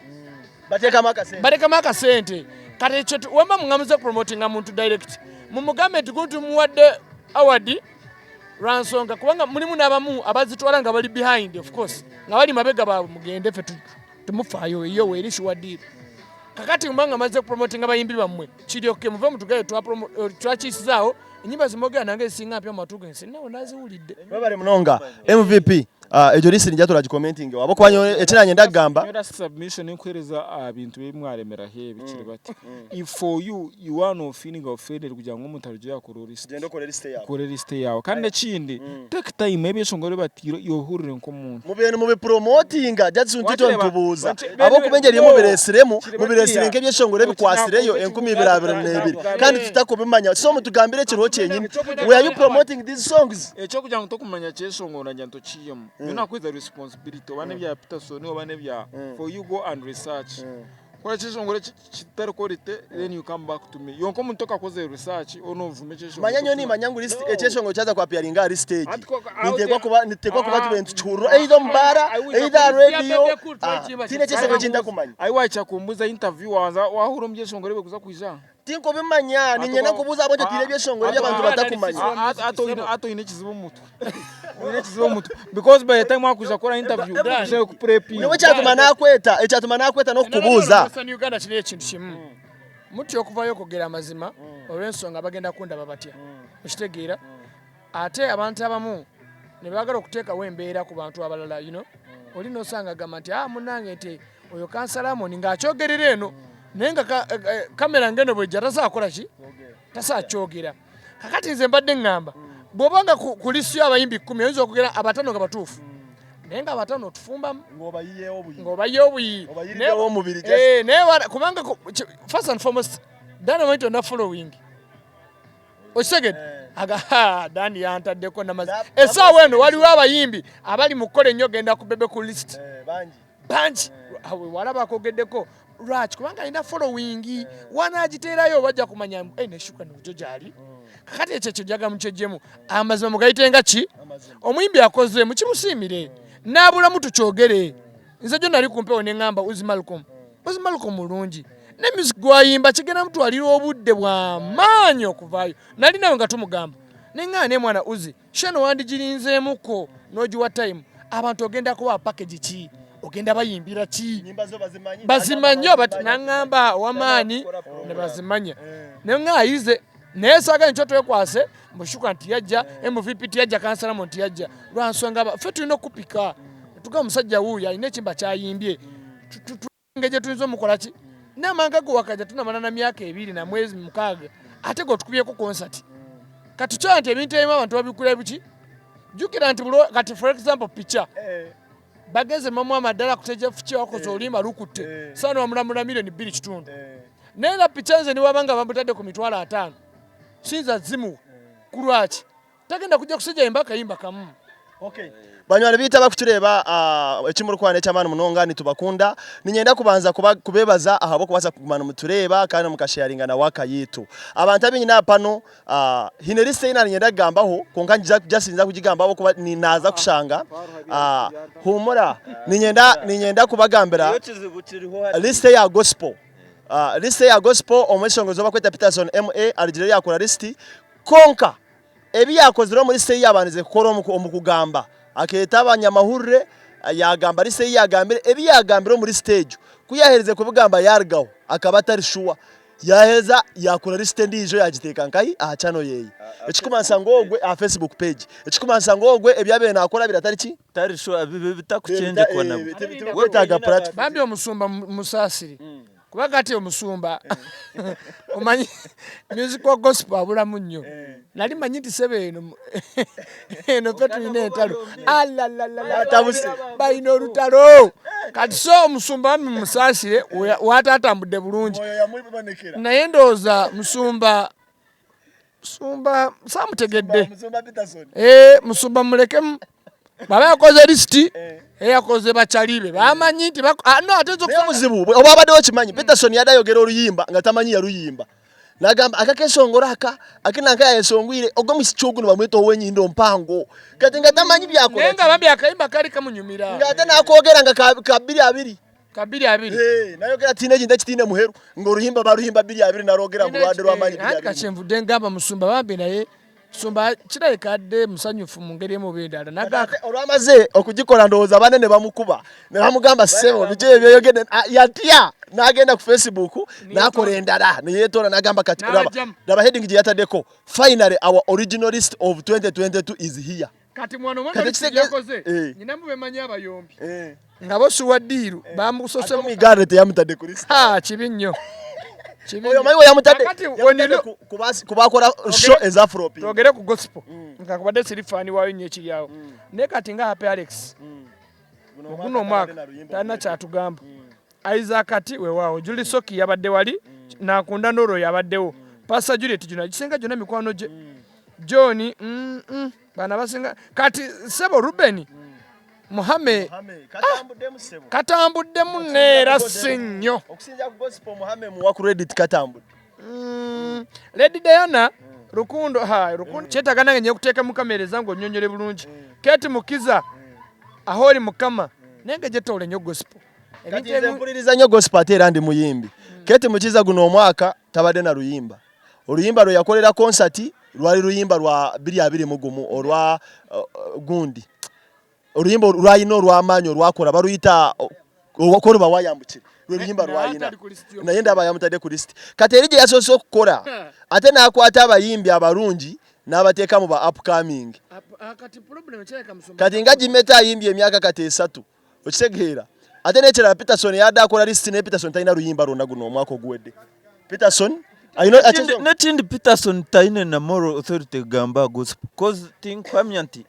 batekamu akasente kati ekyo wemba muŋamuze promotinga muntu direct mumugambe nti guntu muwadde award lwansonga kubanga mulimu n'abamu abazitwala nga bali behind of course nga bali mabega baabwe mugende ffe temufaayo eyo weeri shuwadiiro kakati mba nga maze kupromotinga bayimbi bammwe kiryoke muve mutugaye eh, twakiisizaawo enyimba zimogera nange ezisinga mpya mumatu gensi nawe naziwulidde webale munonga mvp ah, egyo lisi nija turagikomentinge wabo kuba nyowe eki nanye ndakugamba Nyowe submission nkuhereza aha bintu ebi mwaremeraho ebi kiri bati if for you you are no feeling offended kugira ngu omuntu arugye yakora list Genda okore list yawe. okore list yawe kandi nekindi take time ebyeshongoro ebi batiire ohurire nk'omuntu Mubere nimubipromotinga just nti itwe Wakireba nitubuuza bene ahabw'okuba engyeri no mubiresiremu kiri mubiresire batiya nk'ebyeshongoro ebikwasireyo 2022 kandi tutakubimanya so mutugambire ekiriho kyenyini were you promoting these songs? Ekyokugira ngu tokumanya kyeshongoro nagira ngu tokihemu nyowe nakuha responsibility oba nebya Peterson oba nebya for you go and research kora ekyeshongoro kitari quality then you come back to me yonka omuntu okakozire research onu ovuma ekyeshongoro Manya nyowe nimanya ngu list ekyeshongoro kyaza ku appearinga ahari stage niteekwa kuba nituteekwa kuba tubaire nitukihuurira either omu baara either aha radio tihaine ekyeshongoro eki ntakumanya. Ahi wahikya kumbuuza interview wabanza wahurira omu byeshongoro ebirikuza kwija? Tinkubimanya, niinyenda nkubuuze ahabw'enki otaire ebyeshongoro ebi abantu batakumanya. Hati oine ekizibu omu mutwe. Oine ekizibu omu mutwe. Because by the time wakwija kukora interview, oshemereire kupurepinga. Nyowe ekyatuma naakweta, ekyatuma naakweta n'okukubuuza. Western Uganda kiriyo ekintu kimu. Mutya okuvayo okwogera amazima olw'ensonga bagenda kundaba batya. Okitegeera? Ate abantu abamu nebagala okutekawo embeera ku bantu abalala you know oli nosanga agamba nti ah munange nti oyo kansala Amoni nga akyogerera eno naye nga eh, eh, kamera ngeno bwejja tasobola kukola ki tasobola kyogera kakati nze mbadde ŋŋamba bw'oba nga ku lisi yo abayimbi kkumi oyinza okugera abatano nga batuufu naye nga abatano otufumbamu ng'obayiye obuyi eh, naye kubanga first and foremost Dynamite ona following okitegedde eh. aga dani yantaddeko namazi essaawa eno waliwo abayimbi abali mu kukola ennyo genda ku bebe ku list eh, bangi eh. walaba akogeddeko lwaki kubanga alina following wanagiteerayo bajja kumanya ne shuka nujo gyali mm. kakati ekyo ekyo njaga mukyejjemu amazima mugayite nga ki omuyimbi akoze mukimusiimire mm. n'abulamu tukyogere mm. nze gyo nali ku mpewo ne ŋŋamba uzi malcolm uzi malcolm mulungi ne music gwayimba kigenda mutwalira obudde bwamaanyi okuvaayo nali nawe nga tumugamba ne ŋŋamba naye mwana uzi shano wandigirinzeemuko n'ogiwa time abantu ogenda kubawa package ki ogenda bayimbira ki bazimanyi oba naŋŋamba owamaanyi ne bazimanya ne ŋŋamba ayize naye saagala nikyo twekwase Mushuka nti yajja MVP tiyajja kansalamu nti yajja lwa nsonga ffe tulina okupika tuga omusajja wuuyo alina ekimba kyayimbye engeri gye tuyinza omukola ki namanga go wakaja tunamala na myaka ebiri na mwezi mukaaga Ate gwe otukubyeko concert. Kati kyoya nti ebintu ebimu abantu babigula biki? Jjukira nti buli kati for example picha bagenze mamu amaddala kuteja fuki wakoze oluyimba lukutte saano bamulamula 2.5 million. Naye era picha nze niwaba nga bamutadde ku 50,000 siyinza zimuwa. Ku lwaki? Tagenda kujja kusajja yimba akayimba kamu. Okay. Banywani biita bakutureeba uh, ekimurikwana eky'amaani munonga nitubakunda. Niinyenda kubanza kuba, kubeebaza ahabw'okubaasa kuguma nimutureeba kandi mukasheyaringa na waaka yaitu. Abantu abu nyine aha pano uh, haine lisiti ei naaniinyenda kugambaho kwonka nyija just ninza kugigambaho ahabw'okuba ni- naaza kushanga uh, huumura niinyenda niinyenda kubagambira Eyo kizibu kiriho hati. lisiti eya gospel. Uh, lisiti eya gospel omweshongozi ou barikweta Peterson MA arugire yaakora lisiti kwonka Ebi yaakozire omuri list ei yaabandize kukora omu kugamba, akeeta abanyamahurire yaagamba list ei yaagambire, ebi yaagambire omu list egyo ku yaaherize kubigamba yaarugaho akaba atari shuwa, yaaheza yaakora list endiijo yaagiteeka nkahi? Aha channel yeeye. Ekirikumanyisa ngu ogwe aha Facebook page, ekirikumanyisa ngu ogwe ebi abaire naakora biri ki? Tari shuwa bibe bitakukyengekwa nabwo. Tibirikwetaaga platform. Bambi omusumba musaasire. Kuba kati omusumba omanyi music wa gospel abulamu nnyo. Nali manyi nti sebe eno eno ffe tulina entalo. Atabuse. Balina olutalo. Kati so omusumba wamwe musaasire watatambudde bulungi. Naye ndowooza musumba musumba samutegedde. Eh, musumba mulekemu. Baba yakoze lisiti eh. Eyakoze bakyali be bamanyi nti ah, no ate nzo omuzibu oba abadde okimanyi mm. Peterson yadde ayogera oluyimba nga tamanyi yaluyimba nagamba akakesongora aka akinanka yayesongwire ogwo musiki ogu nibamweta owenyindo mpango kati nga tamanyi byakola naye nga bambi akayimba kali kamunyumira nga ate nakogera nga ka 20 ka 20. Eh, nayogera tiine ekintu ekitiine muheru nga oruhimba baruhimba 20 narogera ngu rwade rw'amaani 20. Kati ngamba musumba bambi naye musumba kirabika adde musanyufu mu ngeri emu oba endala. Naga olwamaze okugikola ndowooza banne ne bamukuba ne bamugamba ssebo biki ebyo byoyogedde yatya n'agenda ku Facebook n'akola endala ne yeetoola n'agamba kati laba heading gye yataddeko finally our original list of 2022 is here. Kati mwana omwana yakoze eh. nyina mu bemanyi abayombi eh. nga bo siwa diiru eh. bamusose mu gare teyamutadde ku list. Ha kibi nnyo. Oyo omanyi we yamutadde kubakola show eza afrobeat. Twogere ku gospel mm. nga kubadde siri fan waayo nnyo ekiri awo mm. naye kati nga Happy Alex mm. guno omwaka talina kyatugamba. Isaac kati weewaawo Julie Soki yabadde wali nakunda n'olwo yabaddewo Pastor Juliet Juna gisinga gyonna mikwano gye John mm, mm, bana basinga kati sebo Ruben Muhame katambuddemu neera si nnyo okusinza ku gospel Muhame muwa credit katambudde mm, Lady Diana Rukundo ha Rukundo kyetaaga nange nye kuteeka mu kamera ezange onnyonnyole bulungi Kate Mukiza ahooli Mukama naye nga gyetoole nnyo gospel Kati nze mpuliriza nnyo gospel ate era ndi muyimbi. Kate Mukiza guno omwaka tabadde na luyimba. Oluyimba lwe yakolera konsati lwali luyimba lwa 2021 olwa uh, gundi. Oluyimba lwalina olw'amaanyi olwakola baluyita okoluba wayambukire lwe luyimba lwalina naye ndaba yamutadde ku lisiti. Kati eri gye yasoose okukola ate n'akwata abayimbi abalungi n'abateeka mu ba upcoming. Kati nga Jimeta ayimbye emyaka kati esatu okitegeera ate n'ekirala Peterson yadde akola lisiti naye Peterson talina luyimba lwonna guno omwaka oguwedde Peterson N'ekindi Peterson taine na moral authority kugamba gospel cause tinkuhamya nti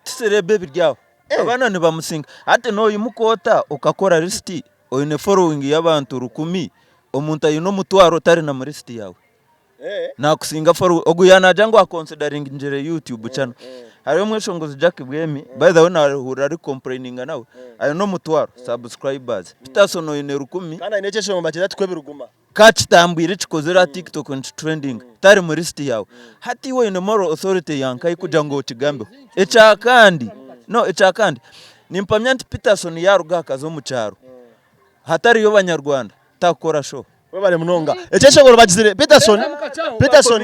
tisereeba ebiri aho eh. abaana nibamusinga hati noyimuka ota okakora lisiti oine following y'abantu rukumi omuntu aine omutwaro tari na mu lisiti yaawe eh. Nakusinga for ogu yanagira ngu aconsideringire YouTube channel. Hariho omweshongozi Jack Bwemi, by the way nahurira ari complaininga nawe, aine omutwaro subscribers. Peterson oine rukumi. Kandi aine ekyeshongo nibakyeta tikwo ebiruguma. Ka kitambwire kikozire aha TikTok nikitrendinga, tari mu list yaawe. Hati iwe oine moral authority ya nkahi kugira ngu okigambeho? Ekyakandi, no ekyakandi, nimpamya nti Peterson yaaruga aha akaza omu kyaro, hatariyo Banyarwanda, takukora show. Webale munonga. Ekyeshongoro bagizire Peterson Peterson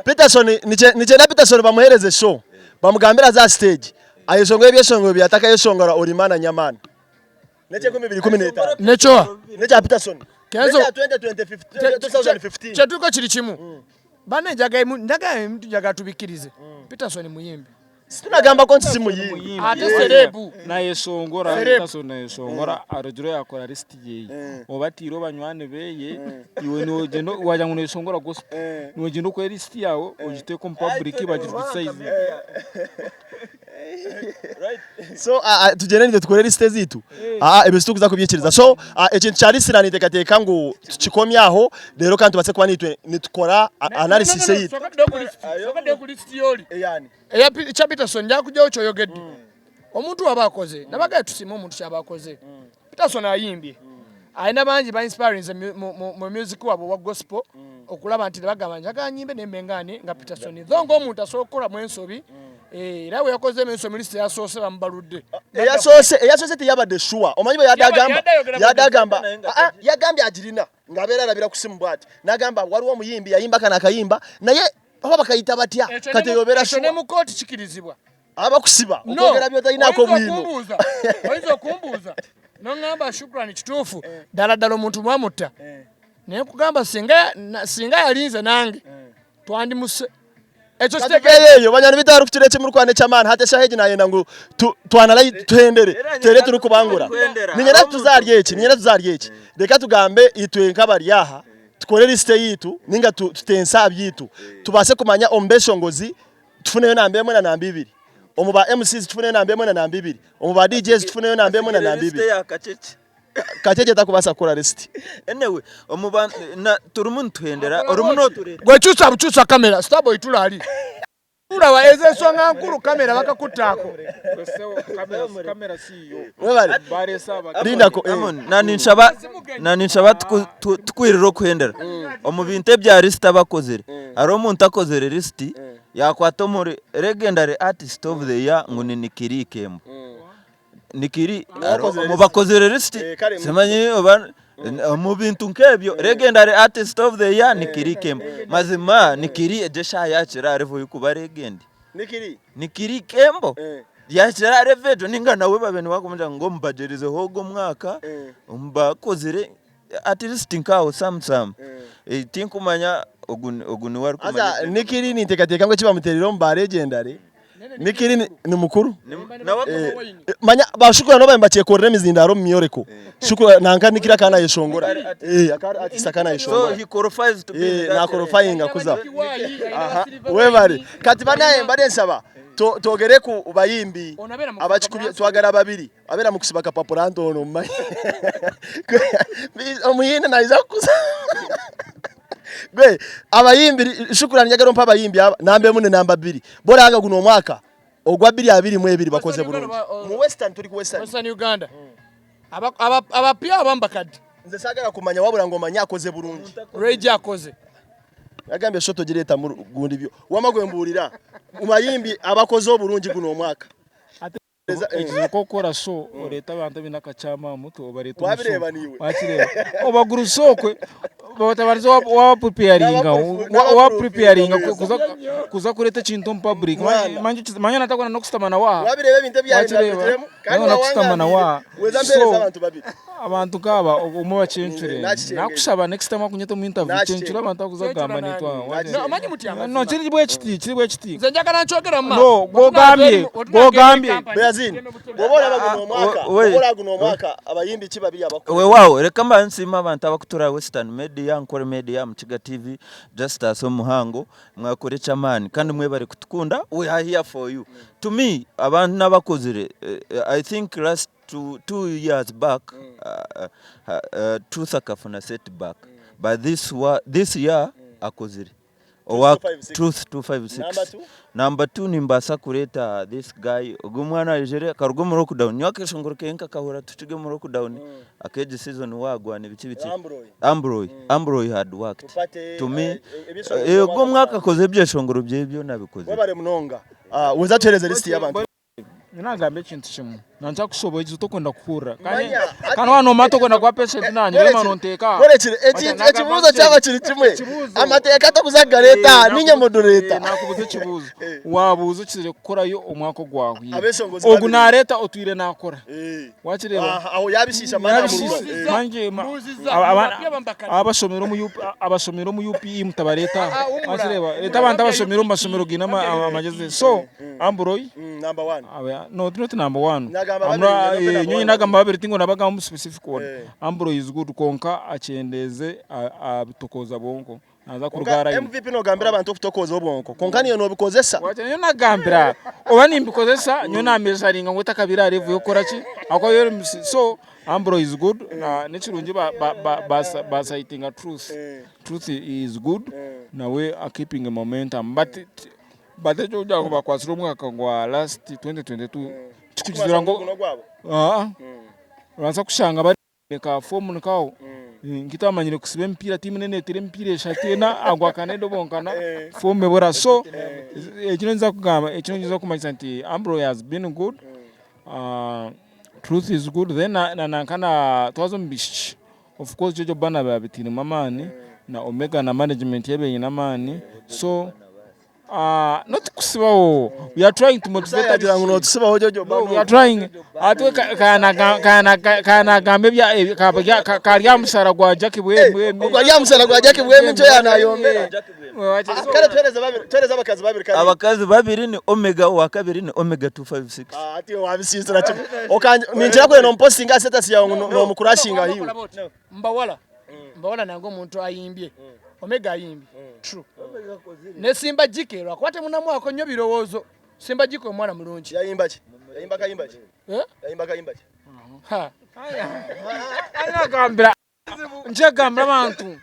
Peterson nikyenda Peterson bamuhereze show bamugambire aze aha stage ayeshongore ebyeshongoro bi atakayeshongora ori maana nyamaani. N'ekyenkumi ibiri ikumi n'etaano. Nekyoha? N'ekya Peterson. Kenzo. N'ekya 2020 2015. Kyetuliko kiri kimu. Bane njagala njagala tubikkirize. Peterson muyimbi. Situnagambako nti si muyimbi. Ate celeb. Nayeshongora Celeb. Peterson nayeshongora arugire yakora list yeye oba atiireho banywani beye iwe nogyenda wagira ngu noyeshongora gospel nogyenda okore list yawe ogiteeke omu public bagicriticizinge. So tugyende nitwe tukore list ezaitu? Ebyo situkuza kubyikiriza. So ekintu kya list naninteekateeka ngu tukikomye aho reero kandi tubaase kuba nitwe nitukora analysis eyaitu. Sooka tuddeyo ku list. Sooka tuddeyo ku list y'oli. Eyani? Eya kya Peterson nja kugyayo kyoyogedde. Omuntu waba akoze nabagaye tusiime omuntu kyaba akoze. Peterson ayimbye. Alina bangi ba inspirinze mu music wabwe owa gospel okulaba nti nebagamba njagala nyimbe naye mbe nga ani nga Peterson. Though ng'omuntu asobola okukolamu ensobi era bwe yakozeemu ensobi mu list eyasoose bamubaludde. Eyasoose eyasoose teyabadde sure. Omanyi bwe yadde agamba yadde agamba yagambye agirina ng'abeera alabira ku simu bw'ati n'agamba waliwo omuyimbi yayimba kano akayimba naye oba bakayita batya kati eyo obeera sure. Ne mu kooti kikirizibwa. Abakusiba okwogera by'otalinaako bwino. Oyinza okumbuuza n'oŋŋamba Shukrani kituufu ddala ddala omuntu mwamutta naye nkugamba singa singa yalinze nange twandimuse. Ekyo kitegeeza eyo banyani bitari kutura ekimurukwana eky'amaani hati eshaaha egi nayenda ngu twanara tuhendere tuhere turikubangura niinyenda tuzarya eki niinyenda tuzarya eki reka tugambe itwe nk'abari aha tukore lisiti eyaitu ninga tutense aha byaitu tubaase kumanya omu beshongozi tufuneyo namba emwe na namba ibiri omu ba MCs tufuneyo namba emwe na namba ibiri omu ba DJs tufuneyo namba emwe na namba ibiri. Kakye takubaasa kukora lisiti. Anyway, omu ba na turimu nituhendera orimu notureeta. Gwe kyusa bukyusa kamera Starboy tula ali. Tulaba ezo ensonga nkulu kamera bakakutaako. Kamera si yo. Webale. Baresa aba. Lindako. eh. Amon, na ninshaba na ninshaba tuku- tu- tukwirire okuhendera omu bintu ebya lisiti abakozire hariho omuntu akozire lisiti yakwata omuri legendary artist of the year ngu ni Nikiri Ikembo Nikiri Owakozire omu lisiti. bakozire lisiti Eh, kare mu- simanyi oba omu bintu nk'ebyo legendary artist of the year Nikiri Ikembo mazima Nikiri egyo eshaaha yakira ahari level y'okuba legend Nikiri. Nikiri Ikembo Eh. yakira ahari level egyo ninga nawe babe nibakumanya ngu omubagyerizeho ogu omwaka Eh. omu bakozire at least nk'aho some some Eh. Eh, tinkumanya ogu ogu niwe arikumanya Haza Nikiri ninteekateeka ngu eki bamuteereire omu ba legendary Nikiri ni mukuru. Nawe Eh, Manya ba Shukura nabo nibakyekorera emizindaaro omu myoreko. Shukura nanka Nikiri akaba nayeshongora. Eh, akaba ari artist akaba so nayeshongora. he qualifies to be Eh, in that na qualifying kuza. Aha, webale. Kati banaye mbade nsaba to- twogere ku bayimbi Ono abeera mu abakikubye kusiba twagala babiri abeera mu kusiba kapapura nti ono mumanyi omuyindi naija kukuza gwe abayimbi Shukura njagala ompe abayimbi aba namba emu ne namba bbiri boranga guno omwaka ogwa 2022 bakoze Western bulungi Uganda ba- mu western tuli ku western Western Uganda. Abapya abamu bakadde. nze saagala kumanya wabula ng'omanyi akoze bulungi Ray akoze. Yagambye show togireeta mu gundi byo wama gwe mbuulira mu bayimbi abakoze obulungi guno omwaka Ekizibu k'okukora show oreeta abantu abaine akakyama aha mutwe obareeta omu show. Wabireeba niiwe. Wakireeba. Obagurusa okwe otabarize waaba preparinga N'aba waaba preparinga n'aba kuza kuza kureeta ekintu omu public. Mwana. Manya manya natakora n'okusitama na waaha. Wabireeba ebintu Wakireeba. ebyabireetiremu kandi Nawe nakusitama na waaha. weza mpeereza So abantu babiri abantu nk'aba omwe bakyencure. Nakikyengeire. Nakushaba next time wakunyeta omu interview Nakikyengeire. kyencure abantu abakuza kugamba Kyencura nitwa. nani? No, omanyi mutya No amazima. kiri bwekiti kiri bwekiti. Nze njagala nkyogera mu No, gw'ogambye, gw'ogambye. Beyazini bw'oba olaba guno omwaka we- bw'oba olaba guno omwaka abayimbi ki babiri abakoze Weewaawo reka mbanze nsiime abantu abakutura Western Media, Nkore Media, Mukiga TV, Justus Omuhango, mwakora eky'amaani kandi mwebare kutukunda, we are here for you. To me, abantu n'abakozire, I think last 2 years back, Truth akafuna setback, but this, this year akozire. Owa 256. Truth 256. Number two? Number 2 nimbaasa kureeta this guy ogu omwana aijire akaruga omu lockdown nyowe akeshongoro keye nkakahurira tukiri omu lockdown ak'egi season wagwana biki biki Ambroy. Ambroy Ambroy had worked Tupate, to me ebyeshongoro eh, ogwo by'omwaka omwaka akoze ebyeshongoro bye byona abikoze Webale munonga. Ah, weza tuhereze list y'abantu. Nagamba ekintu kimwe. Nancakushoboigiza tokwenda kuhurira. Kandi Manya, ati- kandi waaba noomanya tokwenda kuba patient naanye Mbwenu reeba eki- nonteeka aha. mbwenu ekiri- eki- Wagira nagamba ekibuuzo nti- kyaba kiri kimwe Ekibuuzo. amateeka tokuza kugareeta aha Eh, ninye moderator Eh, nakubuuza ekibuuzo. Waabuuza okizire kukorayo omwaka ogwahwire. Abeshongozi Ogu babiri. naareeta otwire naakora. Eh. Wakireeba? Aha, aho yabishiisha mana Yabishiisha. amurwa. Manje ma- Mbuuziza, aba- mubapya bambakana. abashomire omu UP abashomire omu UPE mutabareeta aha. Ah, wumura. Wakireeba? Reeta abantu abashomire omu mashomero gaine ama- amagezi. So, Ambroy, Number one. Aba, no, not number one. Nagamba Amro, babiri, eh, number nyowe one. nagamba babiri tingo nabagamba mu specific order. Eh. Ambro is good konka akyendeeze abitokoza bwonko. Naza kuruga Konka line. MVP nogambira abantu okutokoza obwonko konka niyo nobikozesa. Wacha nyowe nagambira oba nimbikozesa nyowe nameasuringa ngu etakabire aha level yokukora ki ahakuba yo MC so Ambro is good na nekirungi ba ba ba ba ba citinga truth. Truth is good nawe a keeping momentum but But ekyokugira ngu bakwatsire omwaka gwa last 2022 tikukizibira ngu Guno gwabo. aa orabaasa kushanga bari ka form nkaho nkitamanyire kusiba emipiira tiimu neneetera emipiira eshatu ena agwa kaneda obonkana form ebura so eki ninza kugamba eki ninza kumanyisa nti Ambro has been good truth is good then na nanka na twaza omu bishiki Of course Jojo Barnaby abitairemu amaani na Omega na management ye eine amaani so uh, not kusibaho we are trying to motivate Yagira ngu notusibaho Jojo No, we Barnaby. are trying ate kanagamba ebya kari aha mushara gwa Jackie Bwemi Ogwo ari aha mushara gwa Jackie Bwemi nikyo yanayombera. Kare tuhereze babiri, tuhereze abakazi babiri kare. Abakazi babiri ni Omega owakabiri ni Omega 256. Ah, ati wabisiisira kimwe. Okanje ninkira kure nomupostinga aha status yawe ngu nomukurashinga hiwe. Mbawala. Mbawala nange omuntu ayimbye. Omega ayimbye. True. Ne Simba Jike lwakuba temunamwako nnyo birowoozo. Simba Jike omwana mulungi. Yayimba ki? Yayimba kayimba ki? Eh? Yayimba kayimba ki? Ha. Nagambira nkyagambira abantu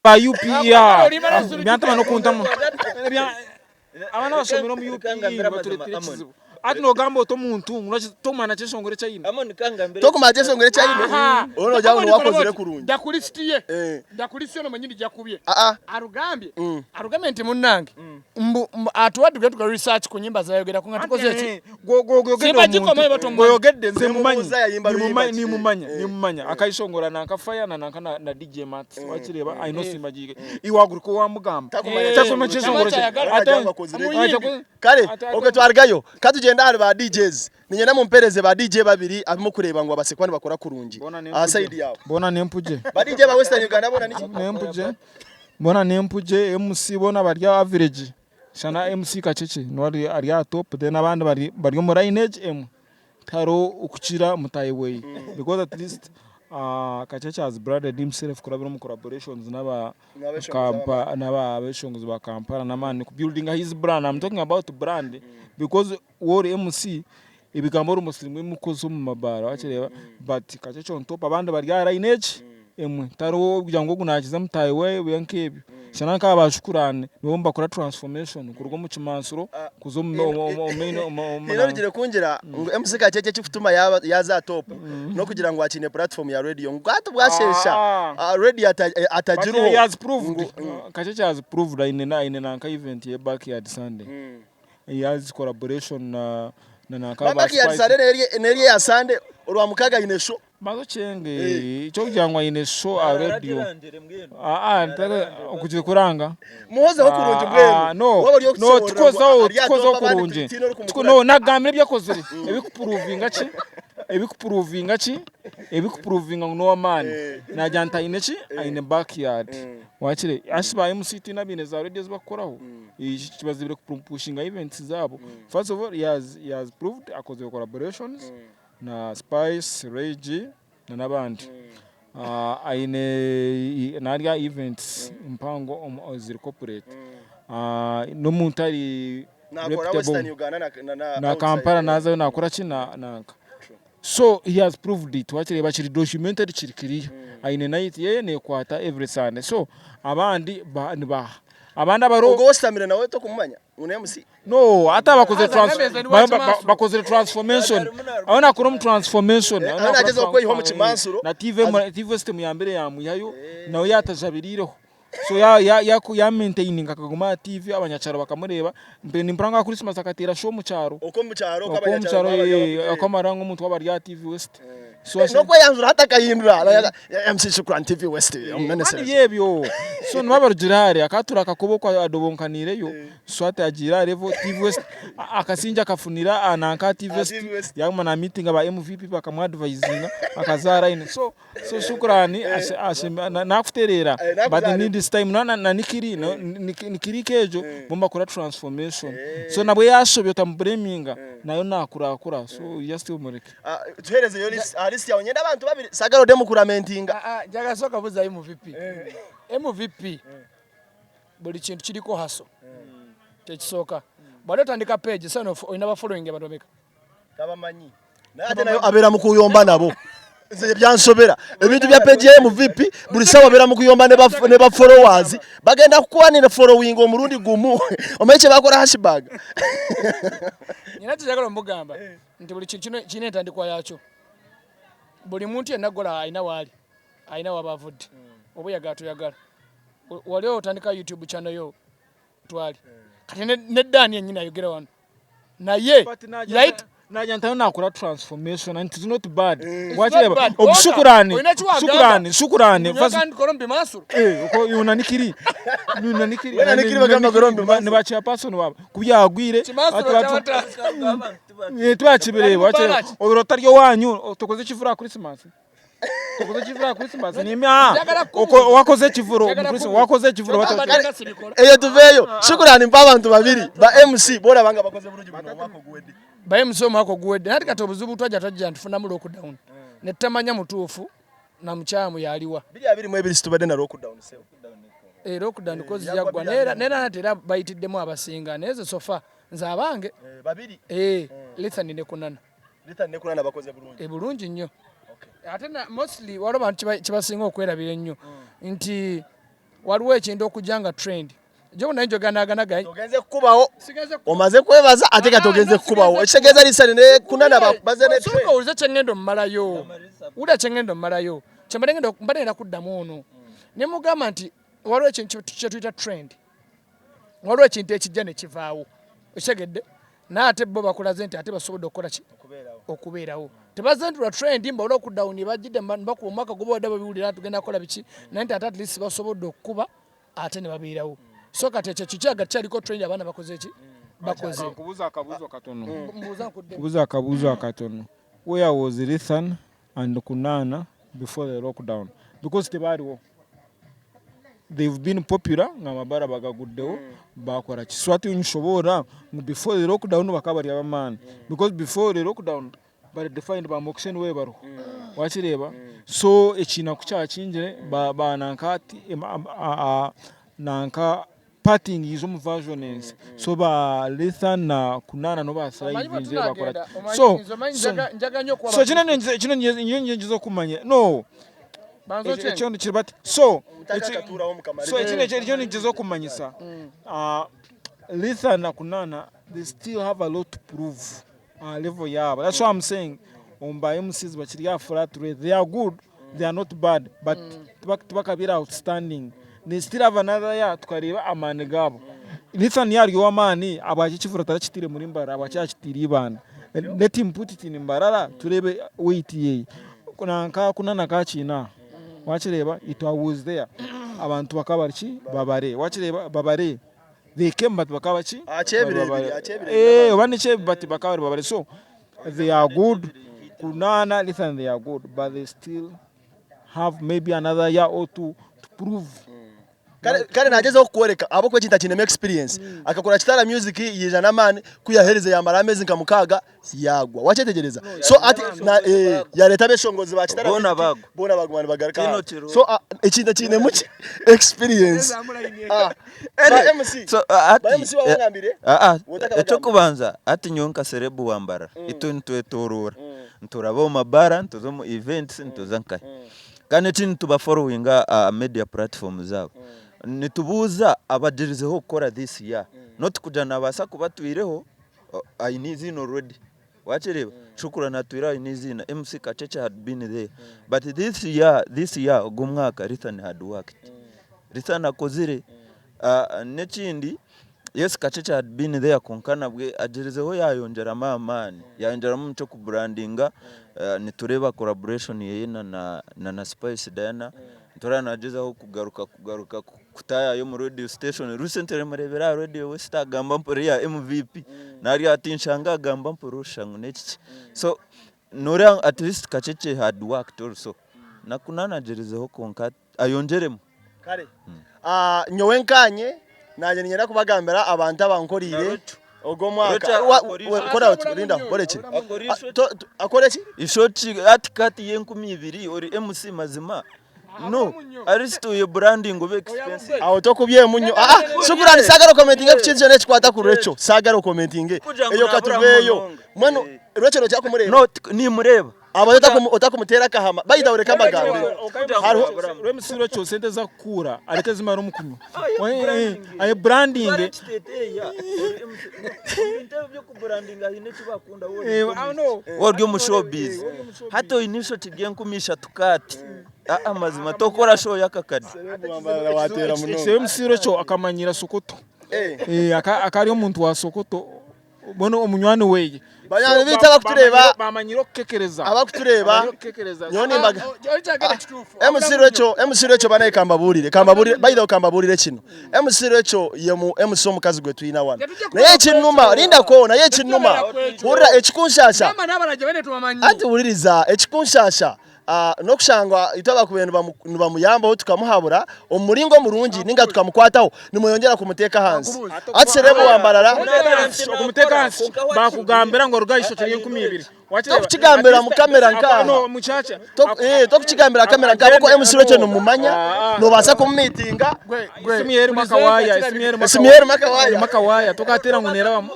ba UPR byantama nokuntamu abaana abashomire omu UPE baturetire ekizibu hati nogamba oti omuntu ngu tomanya kyeshongoro eki aine Tokumanya kyeshongoro eki aine obu nogira ngu niwe akozire kurungi. Dda ku lisiti ye Eh. dda ku lisiti ono mwenyini jakubye Ah, ah. arugambye arugambye nti munnange mbu mbu atuwadde tugende tukole research ku nyimba zayogerako nga tukoze ki Simba gikoma oba tomumanyi. Goyogedde nze mumanyi Nemubuuza yayimba luyimba ki? nimumanya nimumanya akayishongora nanka fire na nanka na DJ Max wakireba I know Simba Jike iwe waguruka owamugamba Takumanya takumanya kyeshongoro kyeshongoro kye. kye Ayagala Ate- Ayagala akozire Amuyimbi. Ate- Kare Ate- okwe twarugayo katugende ahari ba DJs niinyenda mumpereze ba DJ babiri abu mukureeba ngu abaase kuba nibakora kurungi Bona aha nempugye. side yaawe. Bona nempugye. Ba DJ ba Western Uganda bona niki? Nempugye. Bona nempugye MC bona bari average. Shana MC Kakiki niwe ari ari aha top then abandi bari bari omu lineage emwe. Tihariho okukira mutaahi weye because at least Kakiki has branded himself kurabira omu collaborations n'aba Kampa n'aba abeshongozi ba Kampala n'amaani ku buildinga his brand. I'm talking about brand because waaba ori MC ebigambo almost nimwe mukukozesa omu mabaara wakireeba but Kakiki on top abandi bari aha lineage emwe tihariho orikugira ngu ogu naakiza mutaahi we biri nk'ebyo. Shana nk'aba ba Shukurani nibo nibakora transformation kuruga omu kimansuro kuza omu main Haine orugire kungira ngu MC Kakiki ekikutuma yaaba yaaza aha top n'okugira ngu akiine platform ya radio ngu hati bwasheesha radio atagiriho. But he has proved, Kakiki has proved aine aine nanka event ye backyard Sunday. He has collaboration na na nanka Ba ba Backyard Spice. Sunday neri eya Sunday orwamukaga aine show. Maze okyenge ekyokugira ngu aine show aha radio. Aa okugira kuranga. Muhozeho kurungi mbwenu. No, Waaba ori no okusoborora ngu tukozeho ari aha tukozeho top abandi kurungi. tihaine orikumukura. No nagambire ebi akozire ebikupuruvinga ki? Ebikupuruvinga ki? Ebikupuruvinga ngu n'owamaani. Nagira nti aine ki? Aine backyard. Wakire hati ba MC tihaine abaine za radio ezi bakukoraho. Kibazibire kupushinga events zaabo. First of all he has, he has proved akozire collaborations na Spice, Ray G na n'abandi. Aine narya events mpango eziri corporate. N'omuntu ari Nakora Western Uganda na na na Kampala nazayo nakora ki nanka. So he has proved it wakireeba kiri documented kiri clear aine night yeye nekwata every Sunday so abandi nibaha abandi abariho Ogwo owositamire nawe tokumumanya ngu ni MC? No hati abakozire Haza Nkameza ni wa Kimansuro. bakozire transformation aho nakora omu transformation Eh, aho nagyezaho kweyiha omu kimansuro. Na TV TV system yambere yamwihayo nawe yatajabiriireho. So ya ya ya ya maintaininga akaguma aha TV abanyakyaro bakamureeba. Nimpurira ngu aha Christmas akateera show omu kyaro. Okwo omu kyaro okwo abanyakyaro akamara ngu omuntu waaba ari aha TV West. N'okweyanjura hati akahindura MC Shukran TV West omumenesereza. Nibyo ebyo. So nibo abarugire hare akatura akakoba okwo adobonkaniireyo so hati agiire aha level TV West akasingye akafunira aha nanka aha TV West yaguma na meetinga ba MVP bakamu advisinga akaza aha line so So Shukrani nakutereera but need this time na nikiri nikiri kejo bo mbakora transformation so nabwe yashobya otamubureminga nayo nakurakura so just omureke. Tuhereze yo list aha list yawe nyenda abantu babiri sagala ode mukuramentinga. Njagala soka buza MVP. MVP buli kintu kiriko haso kyekisooka bwali otandika page son of olina ba following abantu bameka? Tabamanyi. Naye ate nayo abeera mu kuyomba nabo. Nze byansobera. Ebintu bya page ya MVP buli sawa abeera mu kuyomba ne ba ne ba followers. Bagenda kukwanira following omulundi gumu. Omanyi kye bakola hashtag. Nina kyejagala omugamba nti buli kintu kino kirina entandikwa yakyo. Buli muntu yenna gola alina waali, alina waba avudde. Oba oyagala toyagala. Wali otandika YouTube channel yo twali. Kati ne Dan yennyini ayogera wano. Naye yait naja ntayo nakora transformation and it's not bad. Eh. Wakireba obusukurani sukurani sukurani eh uko yunanikiri yunanikiri ni ba chairperson wabo kubyagwire twakibireba wakireba obiro taryo wanyu tukoze ekivura Christmas. Wakoze ekivuro aha Christmas nimya wakoze ekivuro wakoze ekivuro eyo tuveeyo shukurani mpa abantu babiri ba MC boraba nga bakoze bulungi buno omwaka oguwedde ba MC omwaka oguwedde nati kati obuzibu twajja twajja ntufunamu lockdown ne tutamanya mutuufu na mukyamu yaliwa biri abiri mu ebiri situbadde na lockdown sebo eh lockdown kozi yaggwa nera nera nati era bayitiddemu abasinga naye ze sofa nze abange eh, babiri eh listen ne kunana Lita ne Kunana bakoze bulungi. E bulungi nnyo. Okay. Ate na mostly waliwo abantu kibasinga okwerabira ennyo mm. nti waliwo ekintu okujja nga trend jobu naye njoganaaganaga ogenze kukubawo omaze kwebaza ate kati ogenze kukubawo ekitegeeza lisani ne kunana baze ne trend owulize kyengenda omumalayo wulira kyengenda omumalayo kyembadde ngenda mbadde ngenda kuddamu ono ne mugamba nti waliwo ekintu kyetuyita trend waliwo ekintu ekijja ne kivaawo okitegedde naye ate bo bakulaze nti ate basobodde okukola ki okubeerawo tebaze nti lwa trend mba olwokudawuni bajjidde bakuba omwaka gubadde babiwulira tugenda kukola biki naye nti ate at least basobodde okukuba ate ne babeerawo so kati ekyo kikyaga kyaliko trend abaana bakoze ki bakoze kubuza akabuuzo katono kubuza akabuuzo akatono where was Lithan and Kunana before the lockdown because tebaaliwo they've been popular nga amabara bagaguddewo mm. bakora ki so ati nshobora ngu before the lockdown bakaba bari abamaani mm. because before the lockdown bari defined ba moxen we bariho mm. wakireeba mm. so ekiina ku kyakingire mm. ba, ba nanka ati nanka parting is omu version ensi mm. so ba Lithan na Kunana no basirayivinze bakora so so kino kino ngizo okumanya no ekyo kiri bati so so ekino ekyo ngizo okumanyisa mm. ah, Lithan na Kunana they still have a lot to prove uh, level yabo that's why I'm saying omu ba MCs bakiri aha flat rate they are good they are not bad but mm. tibakabire outstanding they still have another year tukareeba amaani gaabo Nathan yari ow'amaani abwaki ekivuro tarakitiire muri Mbarara abwaki yakitiire Ibanda let him put it in Mbarara tureebe weight yeye nanka kunana kakiina wakireeba it was there abantu bakaba bari ki babare wakireeba babare they came but bakaba ki eh, oba nikyebi but bakaba bari babare so they are good kunana listen they are good but they still have maybe another year or two to prove Kare kare nagyezaho kukworeka ahabw'okuba ekintu akiinemu experience. Akakora Kitara Music yaija n'amaani ku yaaherize yaamara ameezi nka mukaaga yaagwa. Wakyetegyereza? So hati na eh, yareeta abeshongozi ba Kitara Boona Music baagwa. boona baguma nibagaruka Kino aha. kirungi. So ah, ekintu akiinemu ki? Experience. Ah, ba MC. So, ah, Ba hati, MC waaba eh, ongambire? ah, ah, Wotakabagambira. eky'okubanza hati nyowe nka serebu wa Mbarara itwe nitwetoroora nturaba omu mabaara nituza omu events nituza nkahi Kandi ekindi nituba followinga aha media platform zaabo. Nitubuuza abagyerizeho kukora this year not kugira nabaasa kuba atwireho aine eiziina already wakireeba Shukran atwire aine eiziina, MC Kachekye had been there but this year this year ogu omwaka Rithan had worked. Rithan akozire. N'ekindi yes Kakiki had been there kwonka nabwe agyerizeho yayongyeramu amaani, yayongyeramu omu ky'okuburandinga, nitureeba collaboration yeye na na Spice Diana, nitureeba nagyezaho kugaruka kugaruka kutaayaaya omu radio station, recently mureebire aha radio West agamba mpora eya MVP, nari ati nshanga agamba mpora oshusha ngu n'ekiki, so noreeba at least Kakiki had worked also, na Kunani agyerizeho kwonka ayongyeremu. Kare nyowe nkanye nanye ninyenda kubagambira abantu abankoriire ogu omwaka. Kora oti rinda kora eki. Akore ki? Ishoti ati kati y'enkumi ibiri ori MC mazima no at least oye branding obe expensive. Aho tokubyemu nyo. Ah, Shukurani sagara okomentinge ku kintu kyona ekikwata ku Rachel. Sagara okomentinge. Eyo katuveeyo. Mbwenu Rachel okya kumureeba? No, nimureeba. Abaye otakumuteera akahama. By the way reka mbagambire. Hariho Rwemisiri ekyo sente ezakukuura areke zimare omu kunywa. Aye branding. Ori omu showbiz hati oine eishokye ry'enkumi ishatu kati aa mazima tokora show y'akakade. Rwemisiri ekyo akamanyira Sokoto. Akaba ari omuntu wa Sokoto. Mbwenu omunywani weye. Banywani baitu abakutureeba Bamanyire okukekereza. abakutureeba Bamanyire okukekereza. nyowe nimbaga MC Rachel MC Rachel banaye kambabuurire kambabuurire by the way kambabuurire kino MC Rachel ye mu MC omukazi gwe twina wano naye ekinnuma lindako naye ekinnuma hurira ekikunshasha anti wuliriza ekikunshasha N'okushangwa itwe abakubaire nibamuyambaho tukamuhabura omu muringo murungi ninga tukamukwataho nimweyongyera kumuteeka ahansi. Hati Serebu wa Mbarara. Okumuteeka ahansi bakugambira ngu oruge aha ishokye ry'enkumi ibiri. Tokukigambira mu kamera nk'aha. Tokukigambira aha kamera nk'aha ahabw'okuba MC Rachel nimumumanya, nobaasa kumumiitinga. Esimu ye erimu akawaaya. Esimu ye erimu akawaaya. Erimu akawaaya tokateera ngu neerabamu.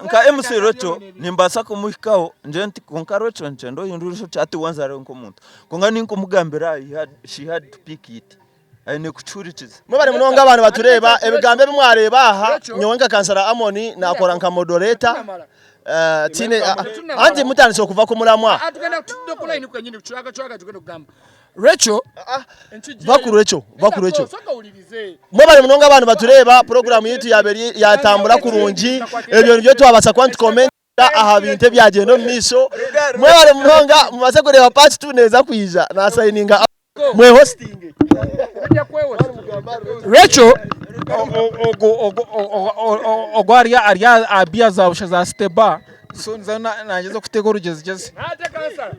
Nka MC Rachel Nimbaasa kumuhikaho ngire nti kwonka Rachel nikyenda ohindure eishokye hati wanza hariho nk'omuntu. Kwonka ninkumugambira he had, she had to pick it. Aine kukihurikiza. Mwebare munonga abantu batureeba ebigambo ebi mwareeba aha nyowe nka kansara Amon nakora nka moderator eh, tiine anti mutandise okuva ku muramwa. Rachel Va ku Rachel, va ku Rachel. Mwebare munonga abantu batureeba puroguramu yaitu yaaba eri yatambura kurungi ebyo nibyo twabasa kuba nitukomentinga aha bintu ebyagyenda omu maisho mwebare munonga mubaase kureeba part 2 neeza kwija nasayininga out mwehositinge. Rachel Ogwo ari aha biya za busha za City bar so nagyeza kuteega orugyezigyezi. Nate kansara.